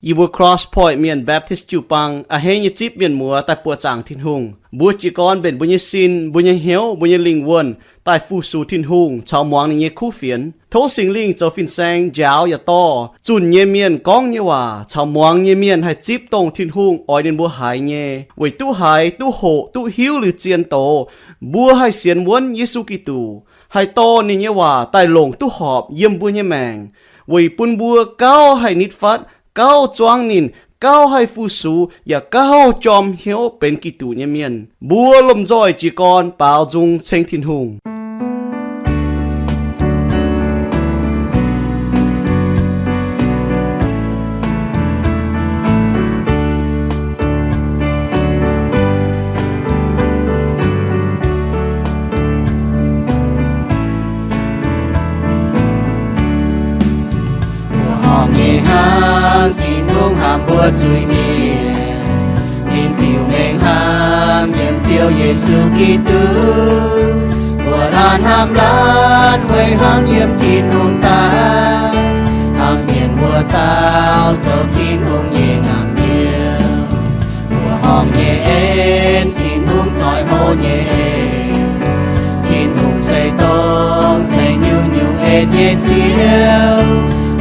Yie mbuo Cross Point Mienh Baptist jiu-baang a'hneiv nyei zipv mienh muoz daaih buoqc zaangc Tin-Hungh. Mbuo jiez gorn mbenc mbuo nyei sin, mbuo nyei hnyouv, mbuo nyei lingh wuonh daaih fu-sux Tin-Hungh caux muangx ninh nyei kuv fienx. Tov Singx Lingh zoux fin-saeng njaaux yaac dorh zunh nyei mienh gorngv nyei waac caux muangx nyei mienh haih zipv dongh Tin-Hungh oix ninh mbuo haiz nyei, weic duqv haiz, duqv hoqc, duqv hiuv liuz zien doz, mbuo haih sienx wuonv Yesu Giduc, haih dorh ninh nyei waac daaih longc duqv horpc yiem mbuo nyei maengc, weic bun mbuo gauh haih nitv fatv, gauh zuangv ninh, gauh haih fu-sux, yaac gauh jorm hnyouv benx Giduc nyei mienh. Mbuo lomh nzoih jiez gorn baaux nzung ceng Tin-Hungh. Mbuo horpc nyei hnangv Tin-Hungh hnamv mbuo zuiz-mienh, ninh biux mengh hnamv yiem Ziouv Yesu Giduc. Mbuo laanh hnamv laanh weic hnangv yiem Tin-Hungh daaih, hnamv mienh mbuo dauh zoux Tin-Hungh nyei naamh nyouz. Mbuo horpc nyei en, Tin-Hungh zoih hlo nyei en. Tin-Hungh se dongh ceng nyungc-nyungc en nyei Ziouv.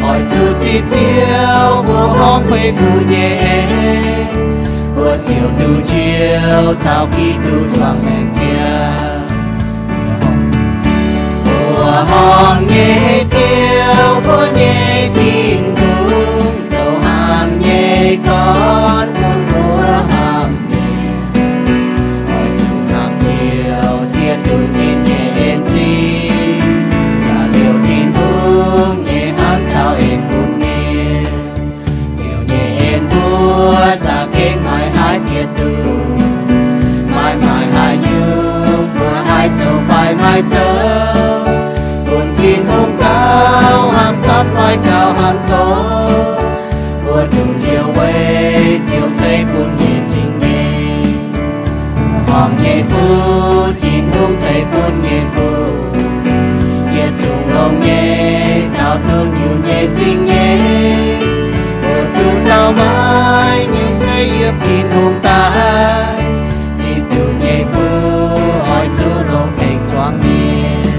Oix zuqc zipv Ziouv mbuo horpc beiv fuqv nyei en, mbuo ziouc duqv njoux caux Giduc juangc maengc ziangh. Mbuo horpc nyei Ziouv, mbuo nyei Tin-Hungh, zoux hnamv nyei gorn bun mbuo hnamv mienh. Oix zuqc hnamv Ziouv ziex duqv ninh nyei en-zingh, yaac liouc Tin-Hungh nyei hnamv caux en bun ninh. Ziouv nyei en mbuo za'gengh maiv haih bieqc duqv. Maiv maaih haaix nyungc mbuo haih zoux fai maiv zoux, bun Tin-Hungh gauh hnamv camv fai gauh hnamv zoqc, mbuo duqv njoux weic Ziouv ceix bun nyei zingh nyeic. Horpc nyei fuqv, Tin-Hungh ceix bun nyei fuqv, yietc zungv longx nyei caux duqv nyungc nyei zingh nyeic, duqv zaux maaiz nyei se yiem Tin-Hungh daaih. Zipv duqv nyei fuqv oix zuqc longx tengx zuangx mienh.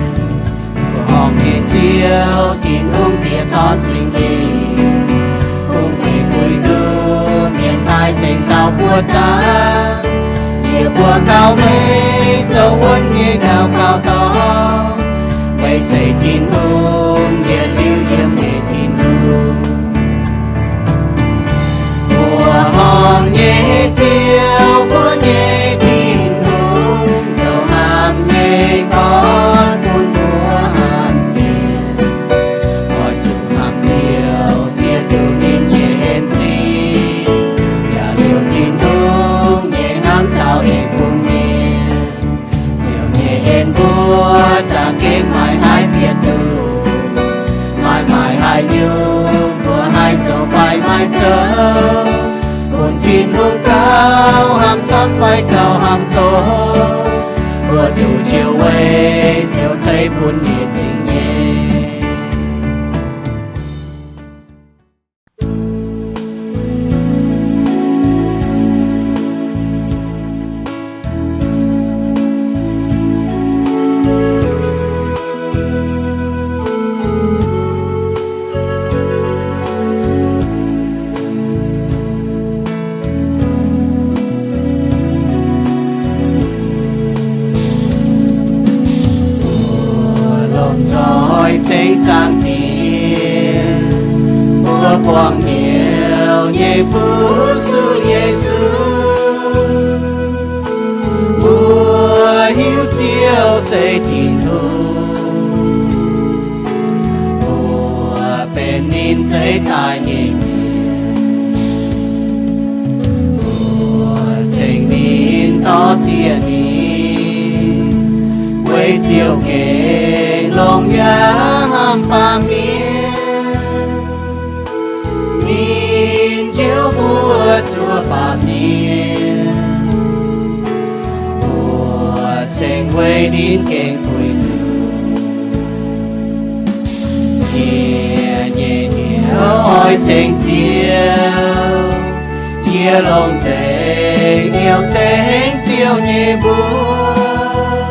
Mbuo horpc nyei Ziouv, Tin-Hungh diex dorn Singx Lingh, bun mbuo mbuo duqv mienh taaih ceng caux buoqc zaangc. Yie mbuo gauh meih zoux wuonv nyei gauh gauh dorngx, meih se Tin-Hungh, yietc liuz yiem nyei Tin-Hungh. Mbuo horpc nyei Ziouv, mbuo nyei Tin-Hungh, zoux hnamv nyei gorn bun mbuo hnamv mienh. Oix zuqc hnamv Ziouv ziex duqv ninh nyei en-zingh, yaac liouc Tin-Hungh nyei hnamv caux en bun mienh. Ziouv nyei en mbuo za'gengh maiv haih bieqc duqv. Maiv maaih haaix nyungc mbuo haih zoux fai maiv zoux, bun Tin-Hungh gauh hnamv camv fai gauh hnamv zoqc, mbuo duqv njoux weic Ziouv ceix bun nyei zingh nyeic. Mbuo lomh nzoih ceng Zaangc Diex, mbuo buangh mienh nyei fu-sux Yesu. Mbuo hiuv Ziouv se Tin-Hungh, mbuo benx ninh zeix daaih nyei mienh. Mbuo ceng ninh, dor-ziec ninh, weic Ziouv gengh longx yaac hnamv baamh mienh. Ninh njoux mbuo zuov baamh mienh. Mbuo ceng weic ninh gengh puix nduqc. Mienh nyei hnyouv oix ceng Ziouv Yie longc nzengc hnyouv ceng Ziouv nyei mbuox.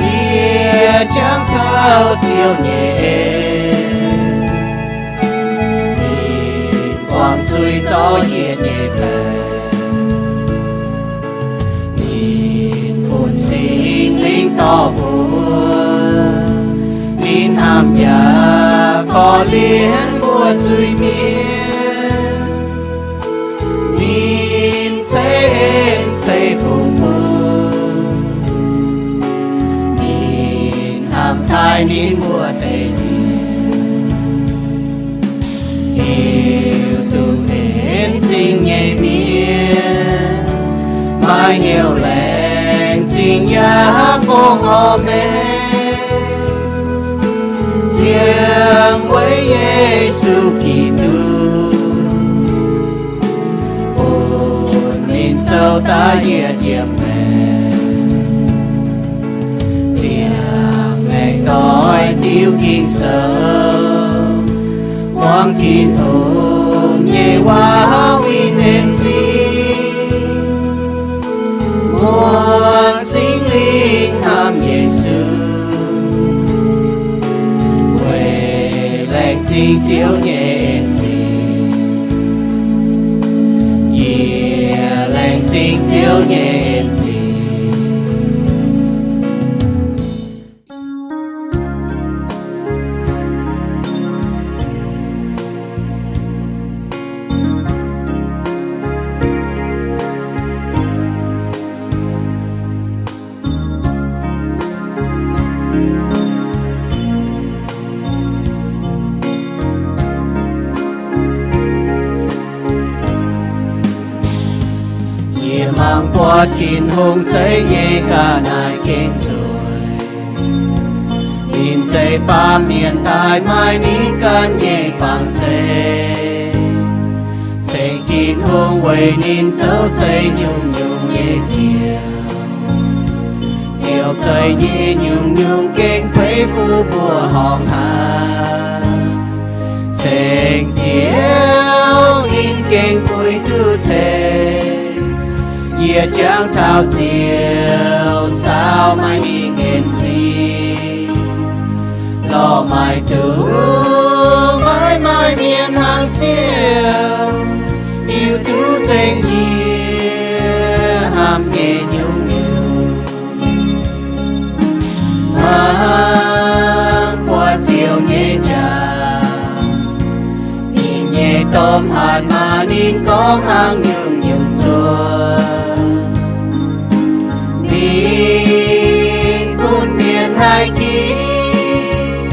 Yie jangx taux Ziouv nyei en, ninh buangh zuiz zorqv yie nyei baengc. Ninh bun Singx Lingh dorh mbuo, ninh hnamv jaax korv-lienh mbuo zuiz mienh. Ninh ceix en ceix fuqv bun, ninh hnamv taaih ninh mbuo deix mienh. Hiuv duqv tengx zingh nyei mienh, maaih hnyouv laengz zingh yaac fongc horc maengc, ziangh weic Yesu Giduc, bun ninh zoux daaih yietc yiem maengc. Ziangh maengc doic diuv Ging-Sou, muangx Tin-Hungh nyei waac winh en zingh, muangx Singx Lingh hnamv Yesu, weic laengz zingh Ziouv nyei en zingh. Yie laengz zingh Ziouv nyei en zingh. Yie mangc buatc Tin-Hungh zeiv nyei ga'naaiv gengh zueiz. Ninh zeiz baamh mienh daaih maaih ninh ganh nyei fangx zeiv. Ceng Tin-Hungh weic ninh zoux zeiv nyungc-nyungc nyei ziouc. Ziouc zeiv nyei nyungc-nyungc gengh beiv fuqv mbuo horngh hnangv. Ceng Ziouv ninh gengh puix duqv ceng. Yie jangx taux Ziouv saau maaih hingh en zingh. Lorh maaic duqv maiv maaih mienh hnaangx Ziouv, hiuv duqv nzengc yie hnamv nyei nyungc-nyungc. Hnangv buatc Ziouv nyei jaax, ninh nyei domh hatc maaz ninh gorngv hnangv nyungc-nyungc zuov. Ninh bun mienh haih ginv,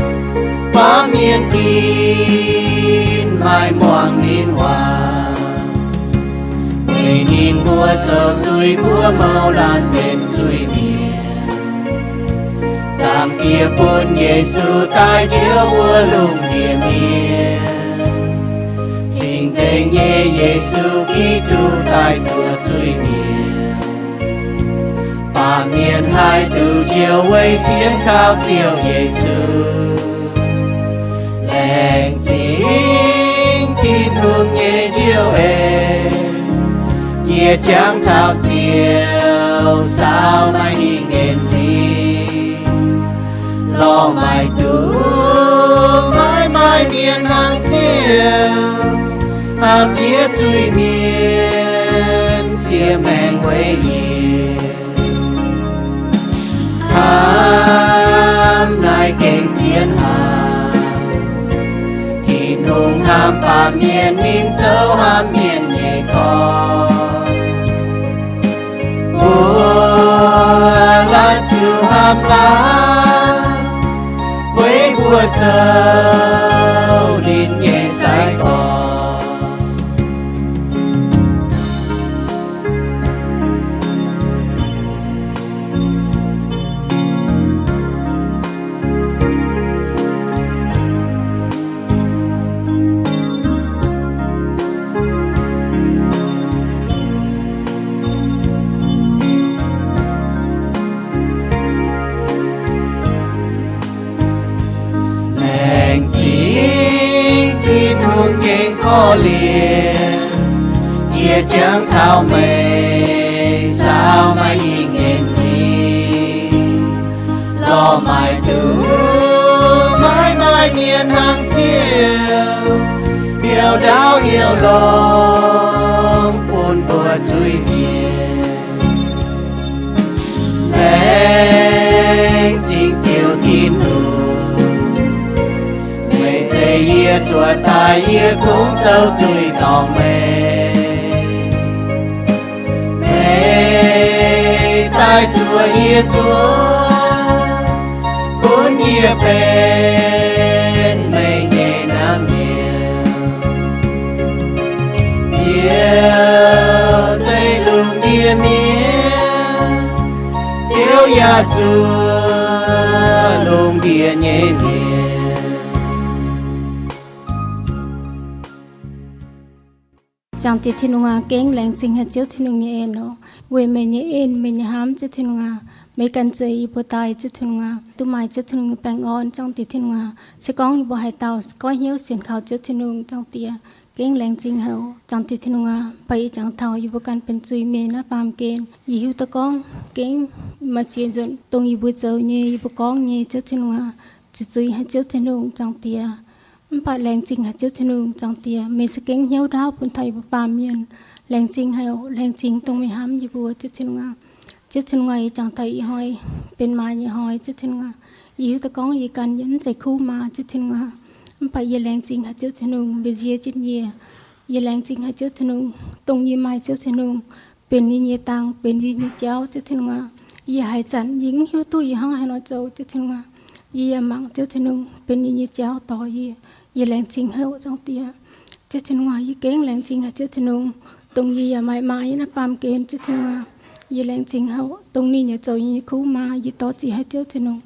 baamh mienh ginv maaih muangx ninh waac. Weic ninh mbuo zoux zuiz mbuo mouz laanh benx zuiz-mienh. Zaangc Diex bun Yesu daaih njoux wuov lungh ndiev mienh. Cing-nzengc nyei Yesu Giduc daaih zuoqc zuiz-mienh. Baamh mienh haih duqv njoux weic sienx kaux Ziouv Yesu. Laengz zingh Tin-Hungh nyei njoux en, yie jangx taux Ziouv saau maaih hingh en zingh. Lorh maaic duqv maiv maaih mienh hnaangx Ziouv, hnamv yie zuiz-mienh, siev maengc weic yie. Hnamv naaiv gengh zien haic. Tin-Hungh hnamv baamh mienh, ninh zoux hnamv mienh nyei korv. Mbuo laanh zuqc hnamv laanh, weic mbuo zoux ninh nyei sai-gorx. Laengz zingh Yie jangx taux meih saau maaih ih nyei zingh, lorz maaic duqv maiv maaih mienh hlang ziec, heuc ndaauv heuc longx bun mbuo zuiz-mienh. Laengz zingh Ziouv Tin-Hungh, meih ceix yie zuov daaih, yie kungx zoux zuiz dorngc meih. Meih daaih zuov yie zuov, gunv yie benx meih nyei namc mienh. Ziouv zeiv lungh ndiev mienh, Ziouv yaac zuov lungh ndiev nyei mienh. Zaangc Diex Tin-Hungh aac, gengh laengz zingh haic Ziouv Tin-Hungh nyei en oc, weic meih nyei en, meih nyei hnamv Ziouv Tin-Hungh aac, meih ganh zeix yie mbuo daaih Ziouv Tin-Hungh aac, duqv maaih Ziouv Tin-Hungh nyei baengh orn. Zaangc Diex Tin-Hungh aac, se gorngv yie mbuo haaix dauh se goiv hnyouv sienx kaux Ziouv Tin-Hungh, Zaangc Diex, gengh laengz zingh haic oc. Zaangc Diex Tin-Hungh aac, mv baac yie jangx taux yie mbuo ganh benx zuiz-mienh naaiv baamh gen, yie hiuv duqv gorngv gengh maaih ziex nzunc dongh yie mbuo zoux nyei, yie mbuo gorngv nyei, Ziouv Tin-Hungh aac, zuqc zuiz haic Ziouv Tin-Hungh, Zaangc Diex. Mv baac laengz zingh haic Ziouv Tin-Hungh, Zaangc Diex, meih se gengh hnyouv ndaauv bun taux yie mbuo baamh mienh. Laengz zingh haic oc, laengz zingh dongh meih hnamv yie mbuo, Ziouv Tin-Hungh aac. Ziouv Tin-Hungh aac, yie jangx daaih ih hnoi benx maaz nyei hnoi, Ziouv Tin-Hungh aac. Yie hiuv duqv gorngv yie ganh yie mv zeiz kuv maaz, Ziouv Tin-Hungh aac. Mv baac yie laengz zingh haic Ziouv Tin-Hungh mbenc nziex jienv yie. Yie laengz zingh haic Ziouv Tin-Hungh, dongh yie maaih Ziouv Tin-Hungh benx yie nyei dangh, benx yie nyei jauv, Ziouv Tin-Hungh aac. Yie haaix zanc yie mv hiuv duqv yie hnangv haaix nor zoux, Ziouv Tin-Hungh aac. Yie yaac mangc Ziouv Tin-Hungh benx yie nyei jauv dorh yie. Yie laengz zingh haic oc, Zaangc Diex. Ziouv Tin-Hungh aac, yie gengh laengz zingh haic Ziouv Tin-Hungh, dongh yie yaac maaih maaz yiem naaiv baamh gen, Ziouv Tin-Hungh aac. Yie laengz zingh haic oc, dongh ninh yaac zoux yie nyei kuv maaz, yie dorh ziex haic Ziouv Tin-Hungh.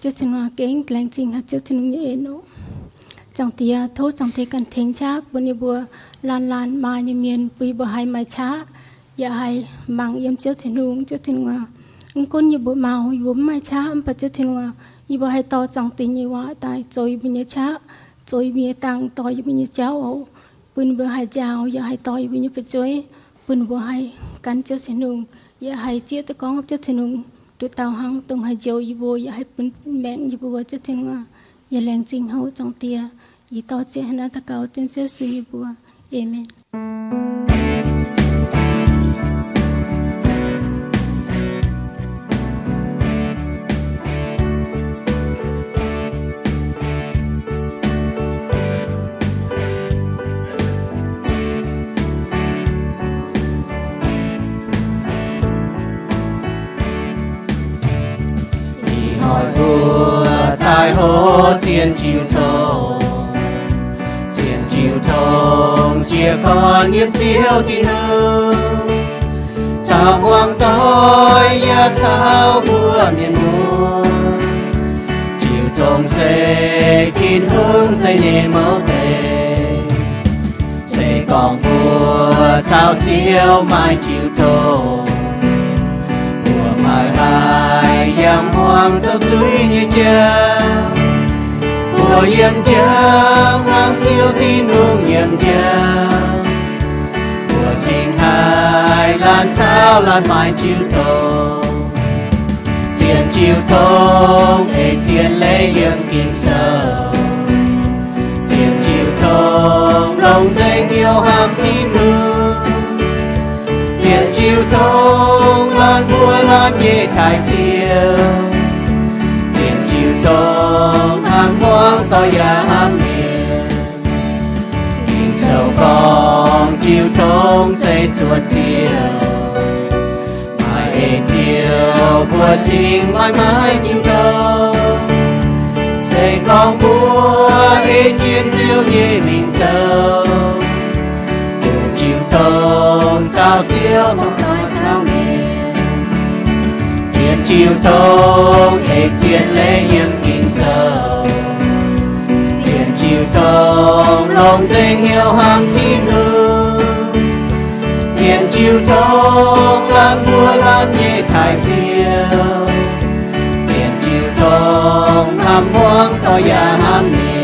Ziouv Tin-Hungh aac, gengh laengz zingh haic Ziouv Tin-Hungh nyei en oc. Zaangc Diex, tov Zaangc Diex ganh tengx qaqv bun yie mbuo laanh laanh maaz nyei mienh, bun yie mbuo haih maaih qaqv, yaac haih mangc yiem Ziouv Tin-Hungh, Ziouv Tin-Hungh aac. Mv gunv yie mbuo mau, yie mbuo mv maaih qaqv, mv baac Ziouv Tin-Hungh aac, yie mbuo haih dorh Zaangc Diex nyei waac daaih zoux yie mbuo nyei qaqv, zoux yie mbuo nyei dangh, dorh yie mbuo nyei jauv oc. Bun yie mbuo haih njaaux, yaac haih dorh yie mbuo nyei fu'jueiv, bun yie mbuo haih gan Ziouv Tin-Hungh, yaac haih zieqv duqv gorngv Ziouv Tin-Hungh nduqc dauh hnangv, dongh haih njoux yie mbuo, yaac haih bun maengc yie mbuo, Ziouv Tin-Hungh aac. Yie laengz zingh haic Zaangc Diex. Yie dorh zieqv haaix naaiv daux gaux dengv Ziouv Yesu nyei mbuox. Aamen. Ih hnoi mbuo daaih hopv zien jiu tong, zien jiu tong jiez gorn yiem Ziouv Tin-Hungh, caux muangx doic yaac caux mbuo mienh muoz. Jiu tong se Tin-Hungh za'eix nyei mouv deix. Se gorngv mbuo caux Ziouv maaih jiu tong, mbuo maiv haih yangh muangx zoux zuiz nyei jauv. Mbuo yiem jauv hnangv Ziouv Tin-Hungh yiem jauv. Mbuo cingx haih laanh caux laanh maaih jiu tong. Zien jiu tong ei zien leiz yiem Ging-Sou. Zien jiu tong longc nzengc hnyouv hnamv Tin-Hungh. Zien jiu tong laanh mbuo laanh nyei taaih Ziouv. Zien jiu tong hnangv muangx doic yaac hnamv mienh. Ging-Sou gorngv jiu tong se zuoqc Ziouv. Maaih eix Ziouv mbuo cingx maiv maaih jiu tong. Se gorngv mbuo ei jienv Ziouv nyei lingc zoux, dongh jiu tong caux Ziouv caux mienh. Zien jiu tong ei zien leiz yiem Ging-Sou. Zien jiu tong longc nzengc hnyouv hnamv Tin-Hungh. Zien jiu tong laanh mbuo laanh nyei taaih Ziouv. Zien jiu tong hnamv muangx doic yaac hnamv mienh.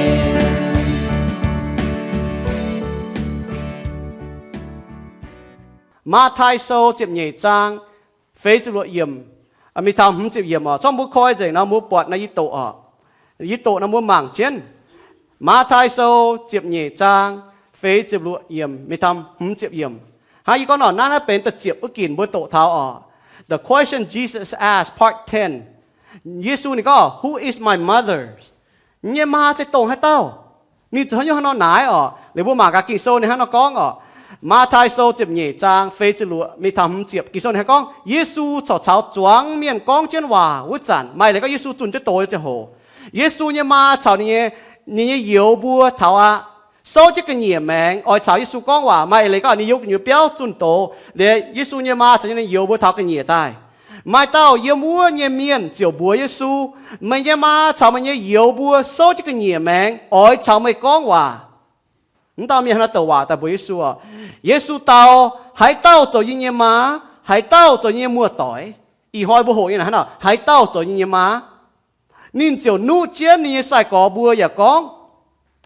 Matv^tai Sou ziepc nyeic zaang feix ziepc luoqc yiemc, mingh taux hmz ziepc yiemc oc. Corc mbuo koi nzengc nor mbuo buatc naaiv yie doqc oc. Yie doqc nor mbuo mangc jienv. Matv^tai Sou ziepc nyeic zaang feix ziepc luoqc yiemc mingh taux hmz ziepc yiemc. Hnangv yie gorngv nor, naaiv naaiv benx da'ziepc wuov ginc mbuo doqc taux oc. The Question Jesus Asked, Part ten. Yesu ninh gorngv, Who is my mother? Yie nyei maa se dongh haaix dauh? Ninh zoux haaix nyungc hnangv nor naaiv oc? Liuz mbuo mangc gaax Ging-Sou ninh hnangv nor gorngv oc. Matv^tai Sou ziepc nyeic zaang feix ziepc luoqc mingh taux hmz ziepc, Ging-Sou ninh hnangv gorngv, Yesu corc caux zuangx mienh gorngv jienv waac wuov zanc, maaih leiz gorngv Yesu zunh jienv doz ziangh hoc, Yesu nyei maa caux ninh nyei, ninh nyei youz mbuo taux aqv, souv jienv ga'nyiec maengx oix caux Yesu gorngv waac. Maaih leiz gorngv ninh youz gu'nyuoz biauv zunh doz, liuz Yesu nyei maa caux ninh youz mbuo taux ga'nyiec daaih, Maaih dauh yiem wuov nyei mienh ziouc mbuox Yesu, Meih nyei maa caux meih nyei youz mbuo souv jienv ga'nyiec maengx oix caux meih gorngv waac. Wuov dauh mienh hnangv nor douc waac daaih mbuox Yesu oc. Yesu dau, Haaix dauh zoux yie nyei maa? Haaix dauh zoux yie nyei muoz-doic? Ih hnoi mbuo hoqc nyei naaic hnangv nor, Haaix dauh zoux yie nyei maa? Ninh ziouc nuqv jienv ninh nyei sai-gorx mbuo yaac gorngv,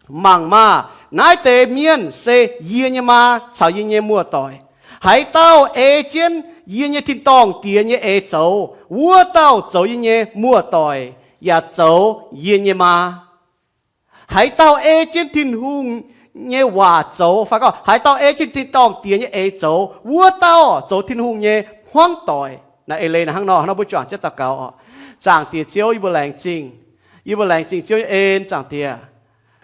Mangc maah! Naaiv deix mienh se yie nyei maa caux yie nyei muoz-doic. Haaix dauh ei jienv yie nyei tin-dorngh Diex nyei eix zoux, wuov dauh zoux yie nyei muoz-doic yaac zoux yie nyei maa. Haaix dauh ei jienv Tin-Hungh nyei waac zoux, fai gorngv haaix dauh ei jienv tin-dorngh Diex nyei eix zoux, wuov dauh zoux Tin-Hungh nyei hmuangv doic. Naaiv eix leiz naaic hnangv nor, hnangv nor mbuo juangc jienv daux gaux oc. Zaangc Diex Ziouv, yie mbuo laengz zingh. Yie mbuo laengz zingh Ziouv nyei en. Zaangc Diex,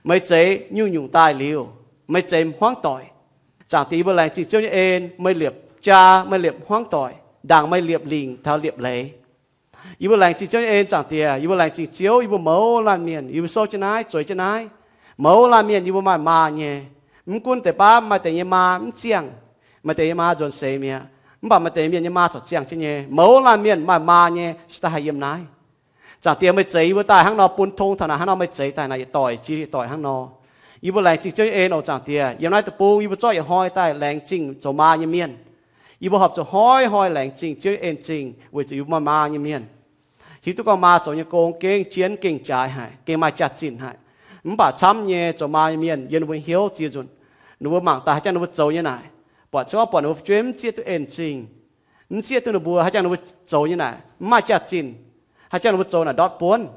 meih zeix nyungc-nyungc daaih liuz, meih zeix hmuangv doic. Zaangc Diex, yie mbuo laengz zingh Ziouv nyei en, meih liepc jaa, meih liepc hmuangv doic, ndaangc meih liepc lingc taux liepc leiz. Yie mbuo laengz zingh Ziouv nyei en. Zaangc Diex, yie mbuo laengz zingh Ziouv, yie mbuo mouz laanh mienh yie mbuo souv jienv naaiv, zueiz jienv naaiv. Mouz laanh mienh yie mbuo maaih maa nyei. Mv gunv deix baav maaih deix nyei maa mv ziangh, maaih deix nyei maa nzuonx seix mi'aqv, mv baac maaih deix mienh nyei maa corc ziangh jienv nyei. Mouz laanh mienh maaih maa nyei se daaih haih yiem naaiv. Zaangc Diex, meih zeix yie mbuo daaih hnangv nor, bun tong taux naaic hnangv nor, meih zeix daaih naaic yietc doic jiex yietc doic hnangv nor. Yie mbuo laengz zingh Ziouv nyei en oc. Zaangc Diex, yiem naaiv deic-bung yie mbuo zorqv yietc hnoi daaih laengz zingh zoux maa nyei mienh. Yie mbuo horpc zuqc hnoi-hnoi laengz zingh Ziouv nyei en zingh weic zuqc yie mbuo maaih maa nyei mienh. Hiuv duqv gorngv maa zoux nyei gong gengh jienv gengh jaaix haic, gengh maaih jaax-zinh haic. Mv baac camv nyei zoux maa nyei mienh yiem ninh mbuo hnyouv ziex nzunc, ninh mbuo mangc daaih haaix jangx ninh mbuo zoux nyei naaic, buatc cuotv buatc ninh mbuo fu'jueiv mv zieqv duqv en zingh, mv zieqv duqv ninh mbuo haaix jangx ninh mbuo zoux nyei naaic mv maaih jaax-zinh, haaix jangx ninh mbuo zoux naaic ndortv buonv.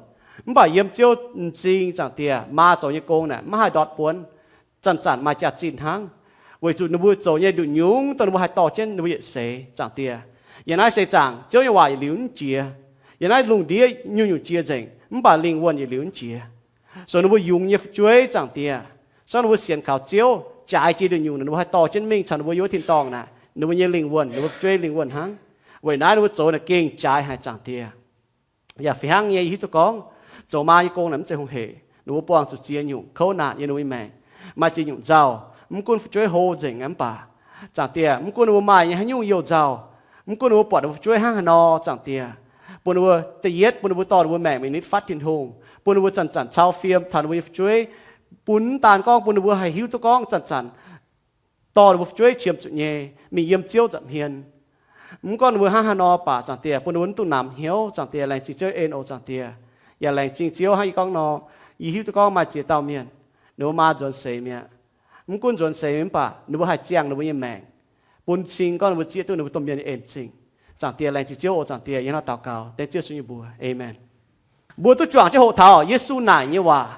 Mv baac yiem Ziouv m'zing, Zaangc Diex, maa zoux nyei gong naaic maiv haih ndortv buonv, zanc-zanc maaih jaax-zinh hnangv, weic zuqc ninh mbuo zoux nyei nduqc nyungc dongh ninh mbuo haih dorh jienv ninh mbuo yietc seix. Zaangc Diex, yiem naaiv seix zaangc Ziouv nyei waac yietc liuz mv jiex. Yiem naaiv lungh ndiev nyungc-nyungc jiex nzengc, mv baac lingh wuonh yietc liuz mv jiex. So ninh mbuo yungz nyei fu'jueiv, Zaangc Diex, so ninh mbuo sienx kaux Ziouv, jaaix jiex nduqc nyungc, ninh mbuo haih dorh jienv mingh caux ninh mbuo yiem wuov tin-dorngh naaic, ninh mbuo nyei lingh wuonh, ninh mbuo fu'jueiv lingh wuonh hnangv. Weic naaiv ninh mbuo zoux naaic gengh jaaix haic, Zaangc Diex. Yaac fih hnangv nyei, yie hiuv duqv gorngv zoux maa nyei gong naaic mv zeiz hungh hec. Ninh mbuo buangh zuqc ziex nyungc kouv naanc yiem ninh mbuo nyei maengc, maaih ziex nyungc nzauh. Mv gunv fu'jueiv hlo nzengc aqv mv baac, Zaangc Diex, mv gunv ninh mbuo maaih nyei haaix nyungc youh nzauh, mv gunv ninh mbuo buatc ninh mbuo fu'jueiv hnangv haaix nor, Zaangc Diex, bun ninh mbuo, da'yietv, bun ninh mbuo dorh ninh mbuo maengc mingh nitv fatv Tin-Hungh, bun ninh mbuo zanc-zanc cau fiem taux ninh mbuo nyei fu'jueiv, bun mv daan gorngv bun ninh mbuo haih hiuv duqv gorngv zanc-zanc dorh ninh mbuo fu'jueiv qiemx zuqc nyei mingh yiem Ziouv nza'hmien. Mv gunv ninh mbuo hnangv haaix nor baac, Zaangc Diex, bun ninh mbuo mv dungx namx hnyouv, Zaangc Diex. Laengz zingh Ziouv en oc, Zaangc Diex. Yaac laengz zingh Ziouv hnangv yie gorngv nor, yie hiuv duqv gorngv maaih ziex dauh mienh, ninh mbuo maa nzuonx seix mi'aqv. Mv gunv nzuonx seix mv baac ninh mbuo haih ziangh ninh mbuo nyei maengc, bun cing gorngv ninh mbuo zieqv duqv ninh mbuo domh mienh nyei en-zingh. Zaangc Diex, laengz zingh Ziouv oc, Zaangc Diex. Yie hnangv daux gaux dengv Ziouv Yesu nyei mbuox, Aamen. Mbuo duqv juangc jienv hoqc taux Yesu naaic nyei waac.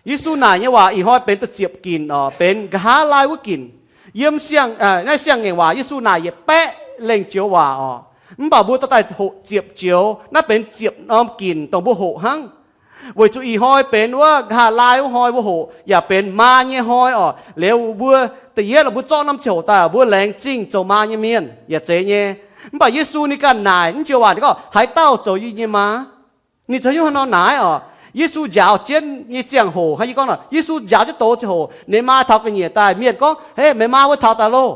Yesu naaic nyei waac ih hnoi benx da'ziepc ginc oc, benx nqa'haav laai wuov ginc. Yiem siang, naaiv siang-ngaengc waac Yesu naaic yietc baeqv lengh joux waac oc. Mv baac mbuo dorh daaih hoqc ziepc joux, naaiv benx ziepc norm ginc dongh mbuo hoqc hnangv. Weic zuqc ih hnoi benx wuov nqa'haav laai wuov hnoi mbuo hoqc yaac benx maa nyei hnoi oc. Liuz mbuo da'yietv mbuo zorqv norm ziangh hoc daaih, mbuo laengz zingh zoux maa nyei mienh yaac zeiz nyei. Mv baac Yesu ninh ganh naaic naaiv joux waac, ninh gorngv, Haaix dauh zoux yie nyei maa? Ninh zoux haaix nyungc hnangv nor naaiv oc? Yesu njaaux jienv nyei ziangh hoc, hnangv yie gorngv nor, Yesu njaaux jienv doz ziangh hoc, ninh maa taux ga'nyiec daaih, mienh gorngv, Hei, meih maa wuov taux daaih loh.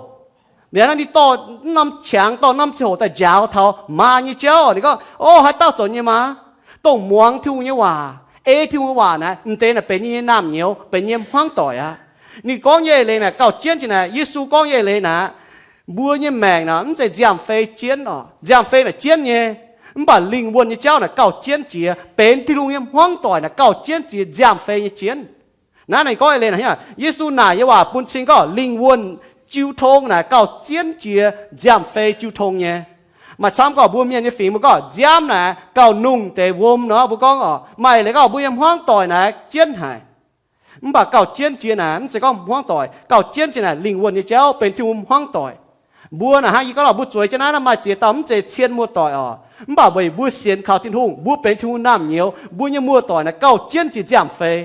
Liuz naaiv ninh dorh norm qangx, dorh norm ziangh hoc daaih njaaux taux maa nyei jauv. Ninh gorngv, O, haaix dauh zoux nyei maa? Dongh muangx Tin-Hungh nyei waac, ei Tin-Hungh nyei waac naaiv, m'deix naaic benx yie nyei naamh nyouz, benx yie nyei hmuangv doic aqv. Ninh gorngv nyei eix leiz naaic gauh jienv jiex naaic. Yesu gorngv nyei eix leiz naaic, mbuo nyei maengc naaic mv zeiz nziaamv-fei jienv oc. Nziaamv-fei naaic jienv nyei, mv baac lingh wuonh nyei jauv naaic gauh jienv jiex. Benx Tin-Hungh nyei hmuangv doic naaic gauh jienv jiex nziaamv-fei nyei jienv. Naaiv ninh gorngv eix leiz naaic, Yesu naaic nyei waac bun cing gorngv lingh wuonh jiu tong naaic gauh jienv jiex nziaamv-fei jiu tong nyei. Maaih camv gorngv mbuo mienh nyei fingx mbuo gorngv nziaamv naaic gauh nungh deix wuom nor, mbuo gorngv oc, maaih leiz gorngv mbuo nyei hmuangv doic naaic jienv haic. Mv baac gauh jienv jiex naaic mv zeiz gorngv hmuangv doic, gauh jienv jiex naaic lingh wuonh nyei jauv benx Tin-Hungh hmuangv doic. Mbuo naaic hnangv yie gorngv nor, mbuo zueiz jienv naaiv, naaiv maaih ziex dauh mv zeiz cien muoz doic oc, mv baac weic mbuo sienx kaux Tin-Hungh, mbuo benx Tin-Hungh naamh nyouz, mbuo nyei muoz doic naaic gauh jienv jiex nziaamv-fei.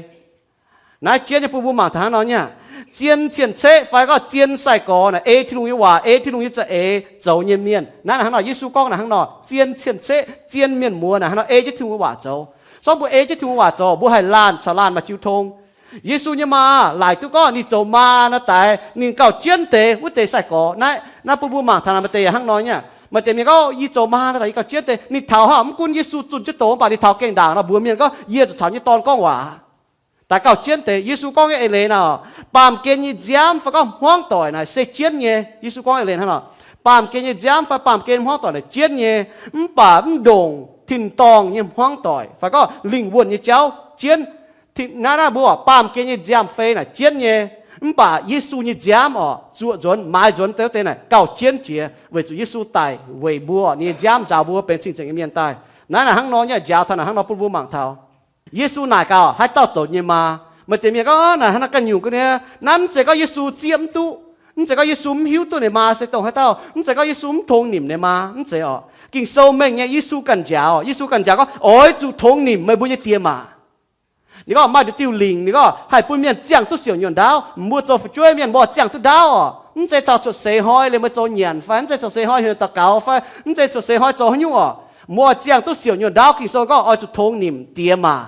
Naaiv jienv nyei bun mbuo mangc taux hnangv nor nyei, zien cien-ceqv fai gorngv zien sai-gorx naaic ei Tin-Hungh nyei waac, ei Tin-Hungh nyei za'eix zoux nyei mienh. Naaiv hnangv nor, Yesu gorngv naaic hnangv nor, zien cien-ceqv, zien mienh muoz naaic hnangv nor ei jienv Tin-Hungh nyei waac zoux. Sorng mbuo ei jienv Tin-Hungh nyei waac zoux, mbuo haih laanh caux laanh maaih jiu tong. Yesu nyei maa laaic duqv gorngv ninh zoux maa naaiv daaih ninh gauh jienv deix wuov deix sai-gorx. Naaiv, naaiv bun mbuo mangc taux naaic maaih deix yaac hnangv nor nyei. Maaih deix mienh gorngv, yie zoux maa naaiv daaih yie gauh jienv deix. Ninh taux hnangv mv gunv Yesu zunh jienv doz mv baac ninh taux gaengh ndaangc nor mbuox mienh gorngv, yie zuqc caux nyei dorn gorngv waac. Daaih gauh jienv deix. Yesu gorngv nyei eix leiz naaic, baamh gen nyei nziaamv fai gorngv hmuangv doic naaic se jienv nyei. Yesu gorngv eix leiz hnangv nor, baamh gen nyei nziaamv fai baamh gen hmuangv doic naaic jienv nyei, mv baac mv ndongc tin-dorngh nyei hmuangv doic fai gorngv lingh wuonh nyei jauv jienv. Naaiv, naaiv mbuo oc, baamh gen nyei nziaamv-fei naaic jienv nyei, mv baac Yesu nyei nziaamv oc, zuoqc nzuonx, maaiz nzuonx deix wuov deix naaic gauh jienv jiex, weic zuqc Yesu daic weic mbuo, ninh nyei nziaamv njaaux mbuo benx cing-nzengc nyei mienh daaih. Naaiv naaic hnangv nor nyei, njaaux taux naaic hnangv nor bun mbuo mangc taux Yesu naaic gaax haaix dauh zoux nyei maa. Maaih deix mienh gorngv, naaic hnangv nor ganh nyungc ga'naaiv, naaiv mv zeiz gorngv Yesu zieqv mv duqv, mv zeiz gorngv Yesu mv hiuv duqv ninh maa se dongh haaix dauh, mv zeiz gorngv Yesu mv tongx nimc ninh maa, mv zeiz oc. Ging-Sou mengh nyei, Yesu ganh njaaux, Yesu ganh njaaux gorngv, oix zuqc tongx nimc meih mbuo nyei die maa. Ninh gorngv maaih nduqc diuh lingc, ninh gorngv haih bun mienh ziangh duqv siouc nyuonh ndaauv. Mbuo zoux fu'jueiv mienh mbuo ziangh duqv ndaauv oc. Mv zeiz caux cuotv seix hnoi liemh meih zoux nyanc fai mv zeiz caux seix hnoi heuc daux gaux fai mv zeiz caux seix hnoi zoux haaix nyungc oc, mbuo ziangh duqv siouc nyuonh ndaauv. Ging-Sou gorngv oix zuqc tongx nimc die maa.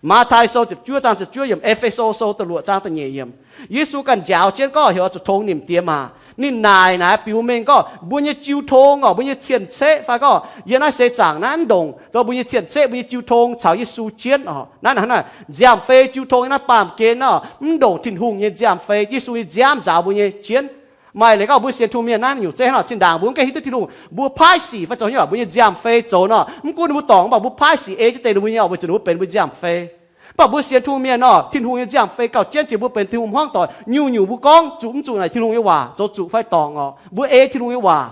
Matv^tai Sou ziepc juov zaang ziepc juov yiemc, E^fe^so Sou da'luoqc zaang da'nyeic yiemc, Yesu ganh njaaux jienv gorngv heuc oix zuqc tongx nimc die maa. Ninh naaic naaic biux mengh gorngv mbuo nyei jiu tong oc, mbuo nyei cien-ceqv fai gorngv yiem naaiv seix zaangc naaiv ndongc, dongh mbuo nyei cien-ceqv, mbuo nyei jiu tong caux Yesu jienv oc. Naaiv hnangv naaic, nziaamv-fei jiu tong nyei naaiv baamh gen oc, mv ndongc Tin-Hungh nyei nziaamv-fei, Yesu nyei nziaamv nzaaux mbuo nyei jienv. Maaih leiz gorngv mbuo sienx Tin-Hungh mienh naaiv nyungc zeiv hnangv nor, zinh ndaangc mbuo mv gaengh hiuv duqv Tin-Hungh, mbuo paaiv sic fai zoux haaix nyungc, mbuo nyei nziaamv-fei zoux nor, mv gunv ninh mbuo dorngc mv baac mbuo paaiv sic ei jienv deix ninh mbuo nyei oc, weic zuqc ninh mbuo benx mbuo nziaamv-fei. Mv baac mbuo sienx Tin-Hungh mienh nor, Tin-Hungh nyei nziaamv-fei gauh jienv jiex mbuo benx Tin-Hungh hmuangv doic. Nyungc-nyungc mbuo gorngv zuqc mv zuqc naaic Tin-Hungh nyei waac, zoux zuqc fai dorngc oc, mbuo ei Tin-Hungh nyei waac.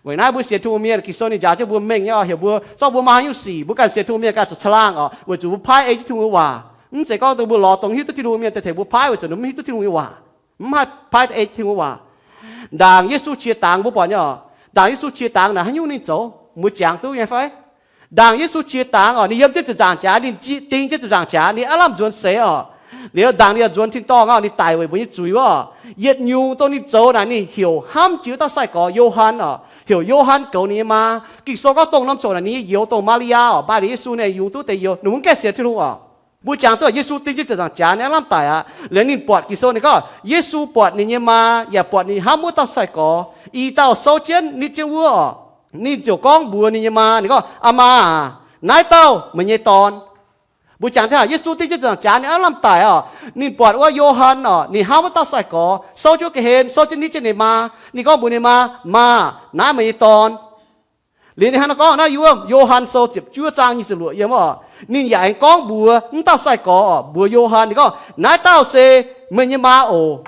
Weic naaiv mbuo sienx Tin-Hungh mienh, Ging-Sou ninh njaaux jienv mbuo mengh nyei oc, heuc mbuo, zorqv mbuo maaih haaix nyungc sic, mbuo ganh sienx Tin-Hungh mienh ganh zuqc caangh laangh oc, weic zuqc mbuo paaiv ei jienv Tin-Hungh nyei waac. Mv zeiz gorngv dongh mbuo lorz dongh hiuv duqv Tin-Hungh mienh daaih tengx mbuo paaiv, weic zuqc ninh mv hiuv duqv Tin-Hungh nyei waac, mv haih paaiv ei Tin-Hungh nyei waac. Ndaangc Yesu qiex dangx mbuo buatc nyei oc. Ndaangc Yesu qiex dangx naaic haaix nyungc ninh zoux, mbuo jangx duqv nyei fai? Ndaangc Yesu qiex dangx oc, ninh yiem jienv ziepc nzaangc jaax, ninh ding jienv ziepc nzaangc jaax, ninh aav lamh nzuonx seix oc. Liuz ndaangc ninh yaac nzuonx tin-dorngh oc, ninh daic weic mbuo nyei zuiz wuov. Yietc nyungc dongh ninh zoux naaic ninh heuc hnamv jiex wuov dauh sai-gorx Yo^han oc, heuc Yo^han goux ninh nyei maa. Ging-Sou gorngv dongh norm coc naaic ninh nyei youz dongh Maa^li^yaa oc, maaih liuz Yesu ninh yungz duqv deix youz, ninh mv gaengh sienx Tin-Hungh oc. Mbuo jangx duqv Yesu ding jienv ziepc nzaangc jaax, ninh aav lamh daic aqv. Liuz ninh buatc Ging-Sou ninh gorngv, Yesu buatc ninh nyei maa yaac buatc ninh hnamv wuov dauh sai-gorx, i dauh souv jienv nitv jienv wuov oc. Ninh ziouc gorngv mbuox ninh nyei maa, ninh gorngv, Aa maa aac, naaiv dauh meih nyei dorn. Mbuo jangx duqv Yesu ding jienv ziepc nzaangc jaax, ninh aav lamh daic oc. Ninh buatc wuov Yo^han oc, ninh hnamv wuov dauh sai-gorx souv jienv ga'hlen, souv jienv nitv jienv ninh maa. Ninh gorngv mbuox ninh maa, Maa, naaiv meih nyei dorn. Liuz ninh hnangv naaiv gorngv naaiv yiem Yo^han Sou ziepc juov zaang nyic ziepc luoqc yiem oc. Ninh yaac aengx gorngv mbuox wuov dauh sai-gorx oc, mbuox Yo^han, ninh gorngv, Naaiv dauh se meih nyei maa oc.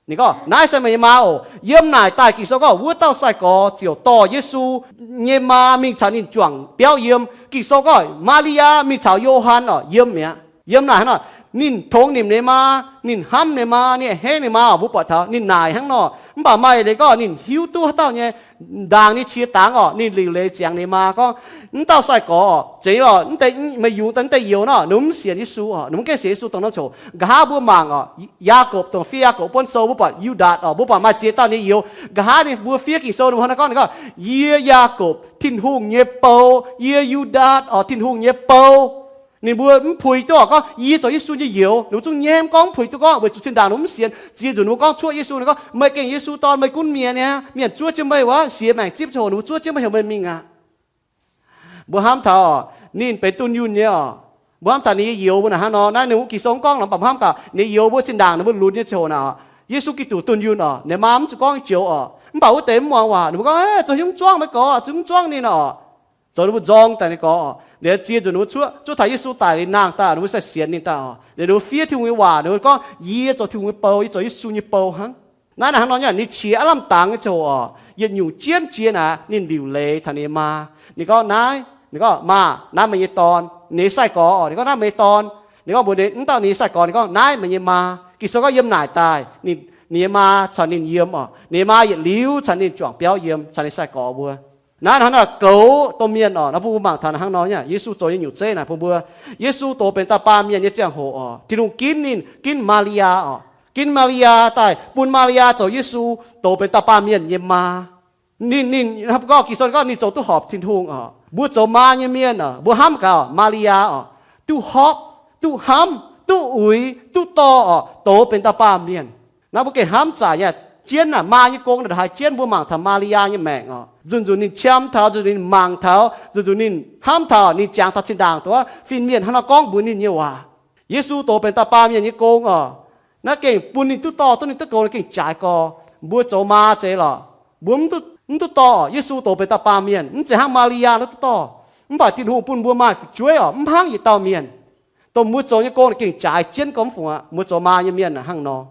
Ninh gorngv, Naaiv se meih nyei maa oc. Yiem naaic daaih Ging-Sou gorngv wuov dauh sai-gorx ziouc dorh Yesu nyei maa mingh caux ninh juangc biauv yiem. Ging-Sou gorngv Maa^li^yaa mingh caux Yo^han oc yiem mi'aqv. Yiem naaic hnangv nor, ninh tongx nimc ninh maa, ninh hnamv ninh maa, ninh a'hneiv ninh maa oc. Mbuo buatc taux ninh naaic hnangv nor, mv baac maaih leiz gorngv ninh hiuv duqv haaix dauh nyei. Ndaangc ninh qiex dangx oc, ninh liuc leiz ziangx ninh maa gorngv, Wuov dauh sai-gorx oc, zeiz lorqc, meih yungz daaih wuov deix youz nor, ninh mv sienx Yesu oc, ninh mv gaengh sienx Yesu dongh norm coc. Nqa'haav mbuo mangc oc, Yaagorpc, dongh fiev Yaagorpc buonv sou mbuo buatc Yu^ndaatc oc, mbuo buatc maaih ziex dauh nyei youz. Nqa'haav ninh mbuo fiev Ging-Sou ninh mbuo hnangv naaiv gorngv, ninh gorngv, Yie Yaagorpc, Tin-Hungh nyei bou, yie Yu^ndaatc oc, Tin-Hungh nyei bou. Ninh mbuo mv puix duqv oc, gorngv yie zoux Yesu nyei youz. Ninh mbuo zungv nyaiv mv gorngv, mv puix duqv gorngv, weic zuqc zinh ndaangc ninh mbuo mv sienx. Ziex nzunc ninh mbuo gorngv cuoqv Yesu, ninh gorngv, Meih gengh Yesu Dorn, meih gunv mienh aqv. Mienh zuov jienv meih wuov, siex maengc zipv ziangh hoc ninh mbuo zuov jienv meih heuc meih mingh aqv. Mbuo hnamv taux ninh benx dunh yunh nyei oc. Mbuo hnamv taux ninh nyei youz mbuo naaic hnangv nor, naaiv ninh mbuo Ging-Sou mv gorngv nor, mv baac mbuo hnamv gaax ninh youz mbuo zinh ndaangc ninh mbuo lunx nyei ziangh hoc naaic oc, Yesu Giduc dunh yunh oc, ninh maa mv zuqc gorngv joux oc. Mv baac wuov deix mv muangx waac, ninh mbuo gorngv, Zoux haaix nyungc mv zuangv meih gorx, zoux haaix nyungc mv zuangv ninh oc. Zoux ninh mbuo nzorng daaih ninh gorx oc. Liuz ziex nzunc ninh mbuo zuov, zuov taux Yesu daic liuz nangh daaih, ninh mbuo sai sienx ninh daaih oc. Liuz ninh mbuo fiev Tin-Hungh nyei waac, ninh mbuo gorngv, Yie zoux Tin-Hungh nyei bou, yie zoux Yesu nyei bou hnangv. Naaiv hnangv nor nyei, ninh qiex aav lamh dangx nyei ziangh hoc oc, yietc nyungc jienv jiex naaic, ninh liuc leiz taux ninh nyei maa. Ninh gorngv, Naaiv, ninh gorngv, Maa, naaiv meih nyei dorn. Ninh nyei sai-gorx oc, ninh gorngv, Naaiv meih nyei dorn. Ninh gorngv mbuox ninh, mv dauh ninh nyei sai-gorx, ninh gorngv, Naaiv meih nyei maa. Ging-Sou gorngv yiem naaic daaih ninh, ninh nyei maa caux ninh yiem oc. Ninh nyei maa yietc liuz caux ninh juangc biauv yiem, caux ninh sai-gorx mbuo. Naaiv hnangv naaic goux domh mienh oc. Naaiv bun mbuo mangc taux hnangv nor nyei, Yesu zoux nyei nyungc zeiv naaic bun mbuo. Yesu dox benx dauh baamh mienh nyei ziangh hoc oc, Tin-Hungh ginv ninh, ginv Maa^li^yaa oc. Ginv Maa^li^yaa daaih bun Maa^li^yaa zoux Yesu dox benx dauh baamh mienh nyei maa. Ninh, ninh, gorngv Ging-Sou gorngv ninh zoux duqv horpc Tin-Hungh oc. Mbuo zoux maa nyei mienh oc, mbuo hnamv gaax Maa^li^yaa oc, duqv horpc, duqv hnamv, duqv uix, duqv dorh oc, dox benx dauh baamh mienh. Naaiv mbuo gengh hnamv zaqc nyei. Jienv naaic, maa nyei gong naaic ndongc haaix jienv. Mbuo mangc taux Maa^li^yaa nyei maengc oc, nzunc-nzunc ninh qiemx taux, nzunc-nzunc ninh mangc taux, nzunc-nzunc ninh hnamv taux, ninh jangx taux zinh ndaangc dongh fin-mienh hnangv nor gorngv mbuox ninh nyei waac. Yesu dox benx dauh baamh mienh nyei gong oc. Naaiv gengh bun ninh duqv dorh duqv ninh duqv goux, ninh gengh jaaix gorx. Mbuo zoux maa zeiz lorqc, mbuo mv duqv dorh oc. Yesu dox benx dauh baamh mienh, mv zeiz hnangv Maa^li^yaa naaiv duqv dorh. Mv baac Tin-Hungh bun mbuo maaih fu'jueiv oc, mv hnangv yietc dauh mienh. Dongh mbuo zoux nyei gong naaic gengh jaaix jienv gormx fungc aqv. Mbuo zoux maa nyei mienh hnangv nor.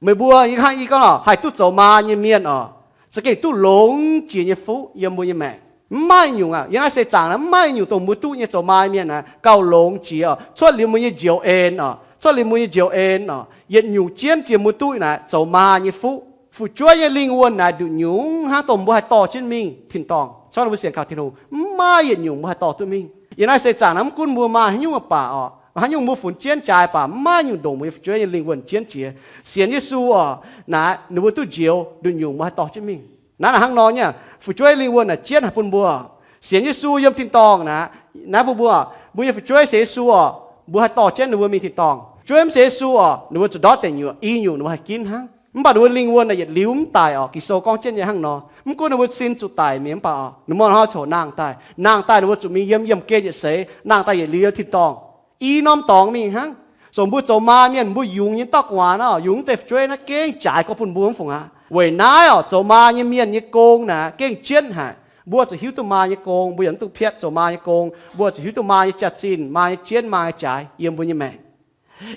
Meih mbuo, yie hnangv yie gorngv lorqc, haih duqv zoux maa nyei mienh oc, za'gengh duqv longx jiex nyei fuqv yiem mbuo nyei maengc. Mv maaih nyungc aqv. Yiem naaiv seix zaangc naaiv mv maaih nyungc dongh mbuo duqv nyei zoux maa nyei mienh naaiv gauh longx jiex oc, cuotv liuz mbuo nyei njoux en oc, cuotv liuz mbuo nyei njoux en oc, yietc nyungc jienv jiex mbuo duqv naaiv zoux maa nyei fuqv. Fu'jueiv nyei lingh wuonh naaiv nduqc nyungc hnangv dongh mbuo haih dorh jienv mingh tin-dorngh, corc mbuo sienx kaux Tin-Hungh, mv maaih yietc nyungc mbuo haih dorh duqv mingh. Yiem naaiv seix zaangc naaiv mv gunv mbuo maaih haaix nyungc baac oc, haaix nyungc mbuo funx jienv jaaix baac mv maaih nyungc ndongc mbuo nyei fu'jueiv nyei lingh wuonh jienv jiex. Sienx Yesu oc, naaiv ninh mbuo duqv njoux nduqc nyungc mbuo haih dorh jienv mingh. Naaiv hnangv nor nyei, fu'jueiv lingh wuonh naaiv jienv haic bun mbuo. Sienx Yesu yiem tin-dorngh naaiv, naaiv bun mbuo, mbuo nyei fu'jueiv sienx Yesu oc, mbuo haih dorh jienv ninh mbuo mingh tin-dorngh. Fu'jueiv mv sienx Yesu oc, ninh mbuo zuqc ndortv deic nyuoqc, i nyungc ninh mbuo haih ginv hnangv. Mv baac ninh mbuo lingh wuonh naaiv yietc liuz mv daic oc. Ging-Sou gorngv jienv nyei hnangv nor. Mv gunv ninh mbuo sin zuqc daic mienh mv baac oc, ninh mbuo hnoi coc nangh daaih, nangh daaih ninh mbuo zuqc mingh yiem yiemh gen yietc seix, nangh daaih yietc liuz yiem tin-dorngh. I norm dorngx mingh hnangv. Zoux mbuo zoux maa mienh mbuo yungz nyei dauh gu'nguaaz naaiv, yungz deix fu'jueiv naaiv gengh jaaix gorx bun mbuo mv fungc aqv. Weic naaiv oc, zoux maa nyei mienh nyei gong naaiv gengh jienv haic. Mbuo zuqc hiuv duqv maa nyei gong, mbuo yaac mv dungx piatv zoux maa nyei gong. Mbuo zuqc hiuv duqv maa nyei jaax-zinh, maa nyei jienv, maa nyei jaaix yiem mbuo nyei maengc.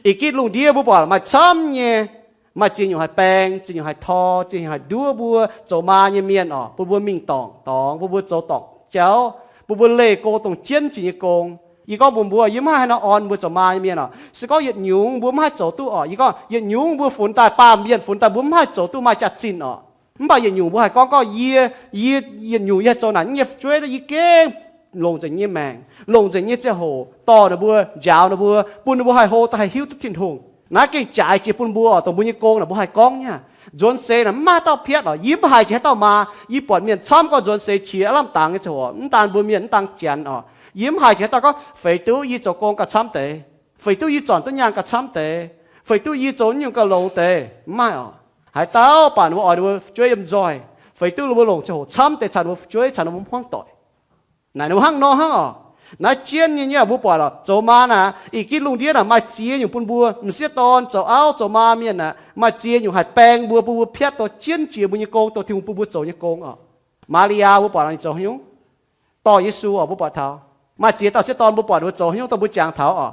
Ih gitv lungh ndiev mbuo buatc maaih camv nyei, maaih ziex nyungc haih baeng, ziex nyungc haih tor, ziex nyungc haih nduov mbuo zoux maa nyei mienh oc, bun mbuo mingh dorngc dorngx, bun mbuo zoux dorngc jauv, bun mbuo leih go dongh jienv jiex nyei gong. Yie gorngv mbuox mbuo, yie mv haih hnangv nor orn mbuo zoux maa nyei mienh oc. Se gorngv yietc nyungc mbuo mv haih zoux duqv oc, yie gorngv yietc nyungc mbuo funx daaih, baamh mienh funx daaih mbuo mv haih zoux duqv maaih jaax-zinh oc. Mv baac yietc nyungc mbuo haih gorngv, gorngv yie, yie yietc nyungc yie haih zoux naaic nyei fu'jueiv, yie gengh longc nzengc nyei maengc, longc nzengc nyei ziangh hoc dorh ninh mbuo, njaaux ninh mbuo, bun ninh mbuo haih hlo daaih haih hiuv duqv Tin-Hungh. Naaiv gengh jaaix jiex bun mbuo oc, dongh mbuo nyei gong naaic mbuo haih gorngv nyei. Nzuonx seix naaic mv maaih haaix dauh piatv oc. Yie mv haiz jiex haaix dauh maa. Yie buatc mienh camv gorngv nzuonx seix qiex aav lamh dangx nyei ziangh hoc, mv daan mbuo mienh mv daan janx oc. Yie mv haiz jiex haaix dauh gorngv, feix duqv yie zoux gong gauh camv deix, feix duqv yie zornc duqv nyaanh gauh camv deix, feix duqv yie zoux nyungc gauh longx deix, mv maaih oc. Haaix dauh baac ninh mbuo oix ninh mbuo fu'jueiv yiem nzoih, feix duqv ninh mbuo longc ziangh hoc camv deix caux ninh mbuo fu'jueiv, caux ninh mbuo hmuangv doic. Naaic ninh mbuo hnangv nor hnangv oc. Naaiv jienv nyei nyei mbuo buatc oc, zoux maa naaic, ih gitv lungh ndiev naaic maaih ziex nyungc bun mbuo. M'sieqv dorn zoux auv zoux maa mienh naaic, maaih ziex nyungc haih baeng mbuo, bun mbuo piatv dorh jienv jiex mbuo nyei gong, dorh Tin-Hungh bun mbuo zoux nyei gong oc. Maa^li^yaa mbuo buatc ninh zoux haaix nyungc? Dorh Yesu oc, mbuo buatc taux. Maaih ziex dauh sieqv dorn mbuo buatc ninh mbuo zoux haaix nyungc, dorh mbuo jangx taux oc.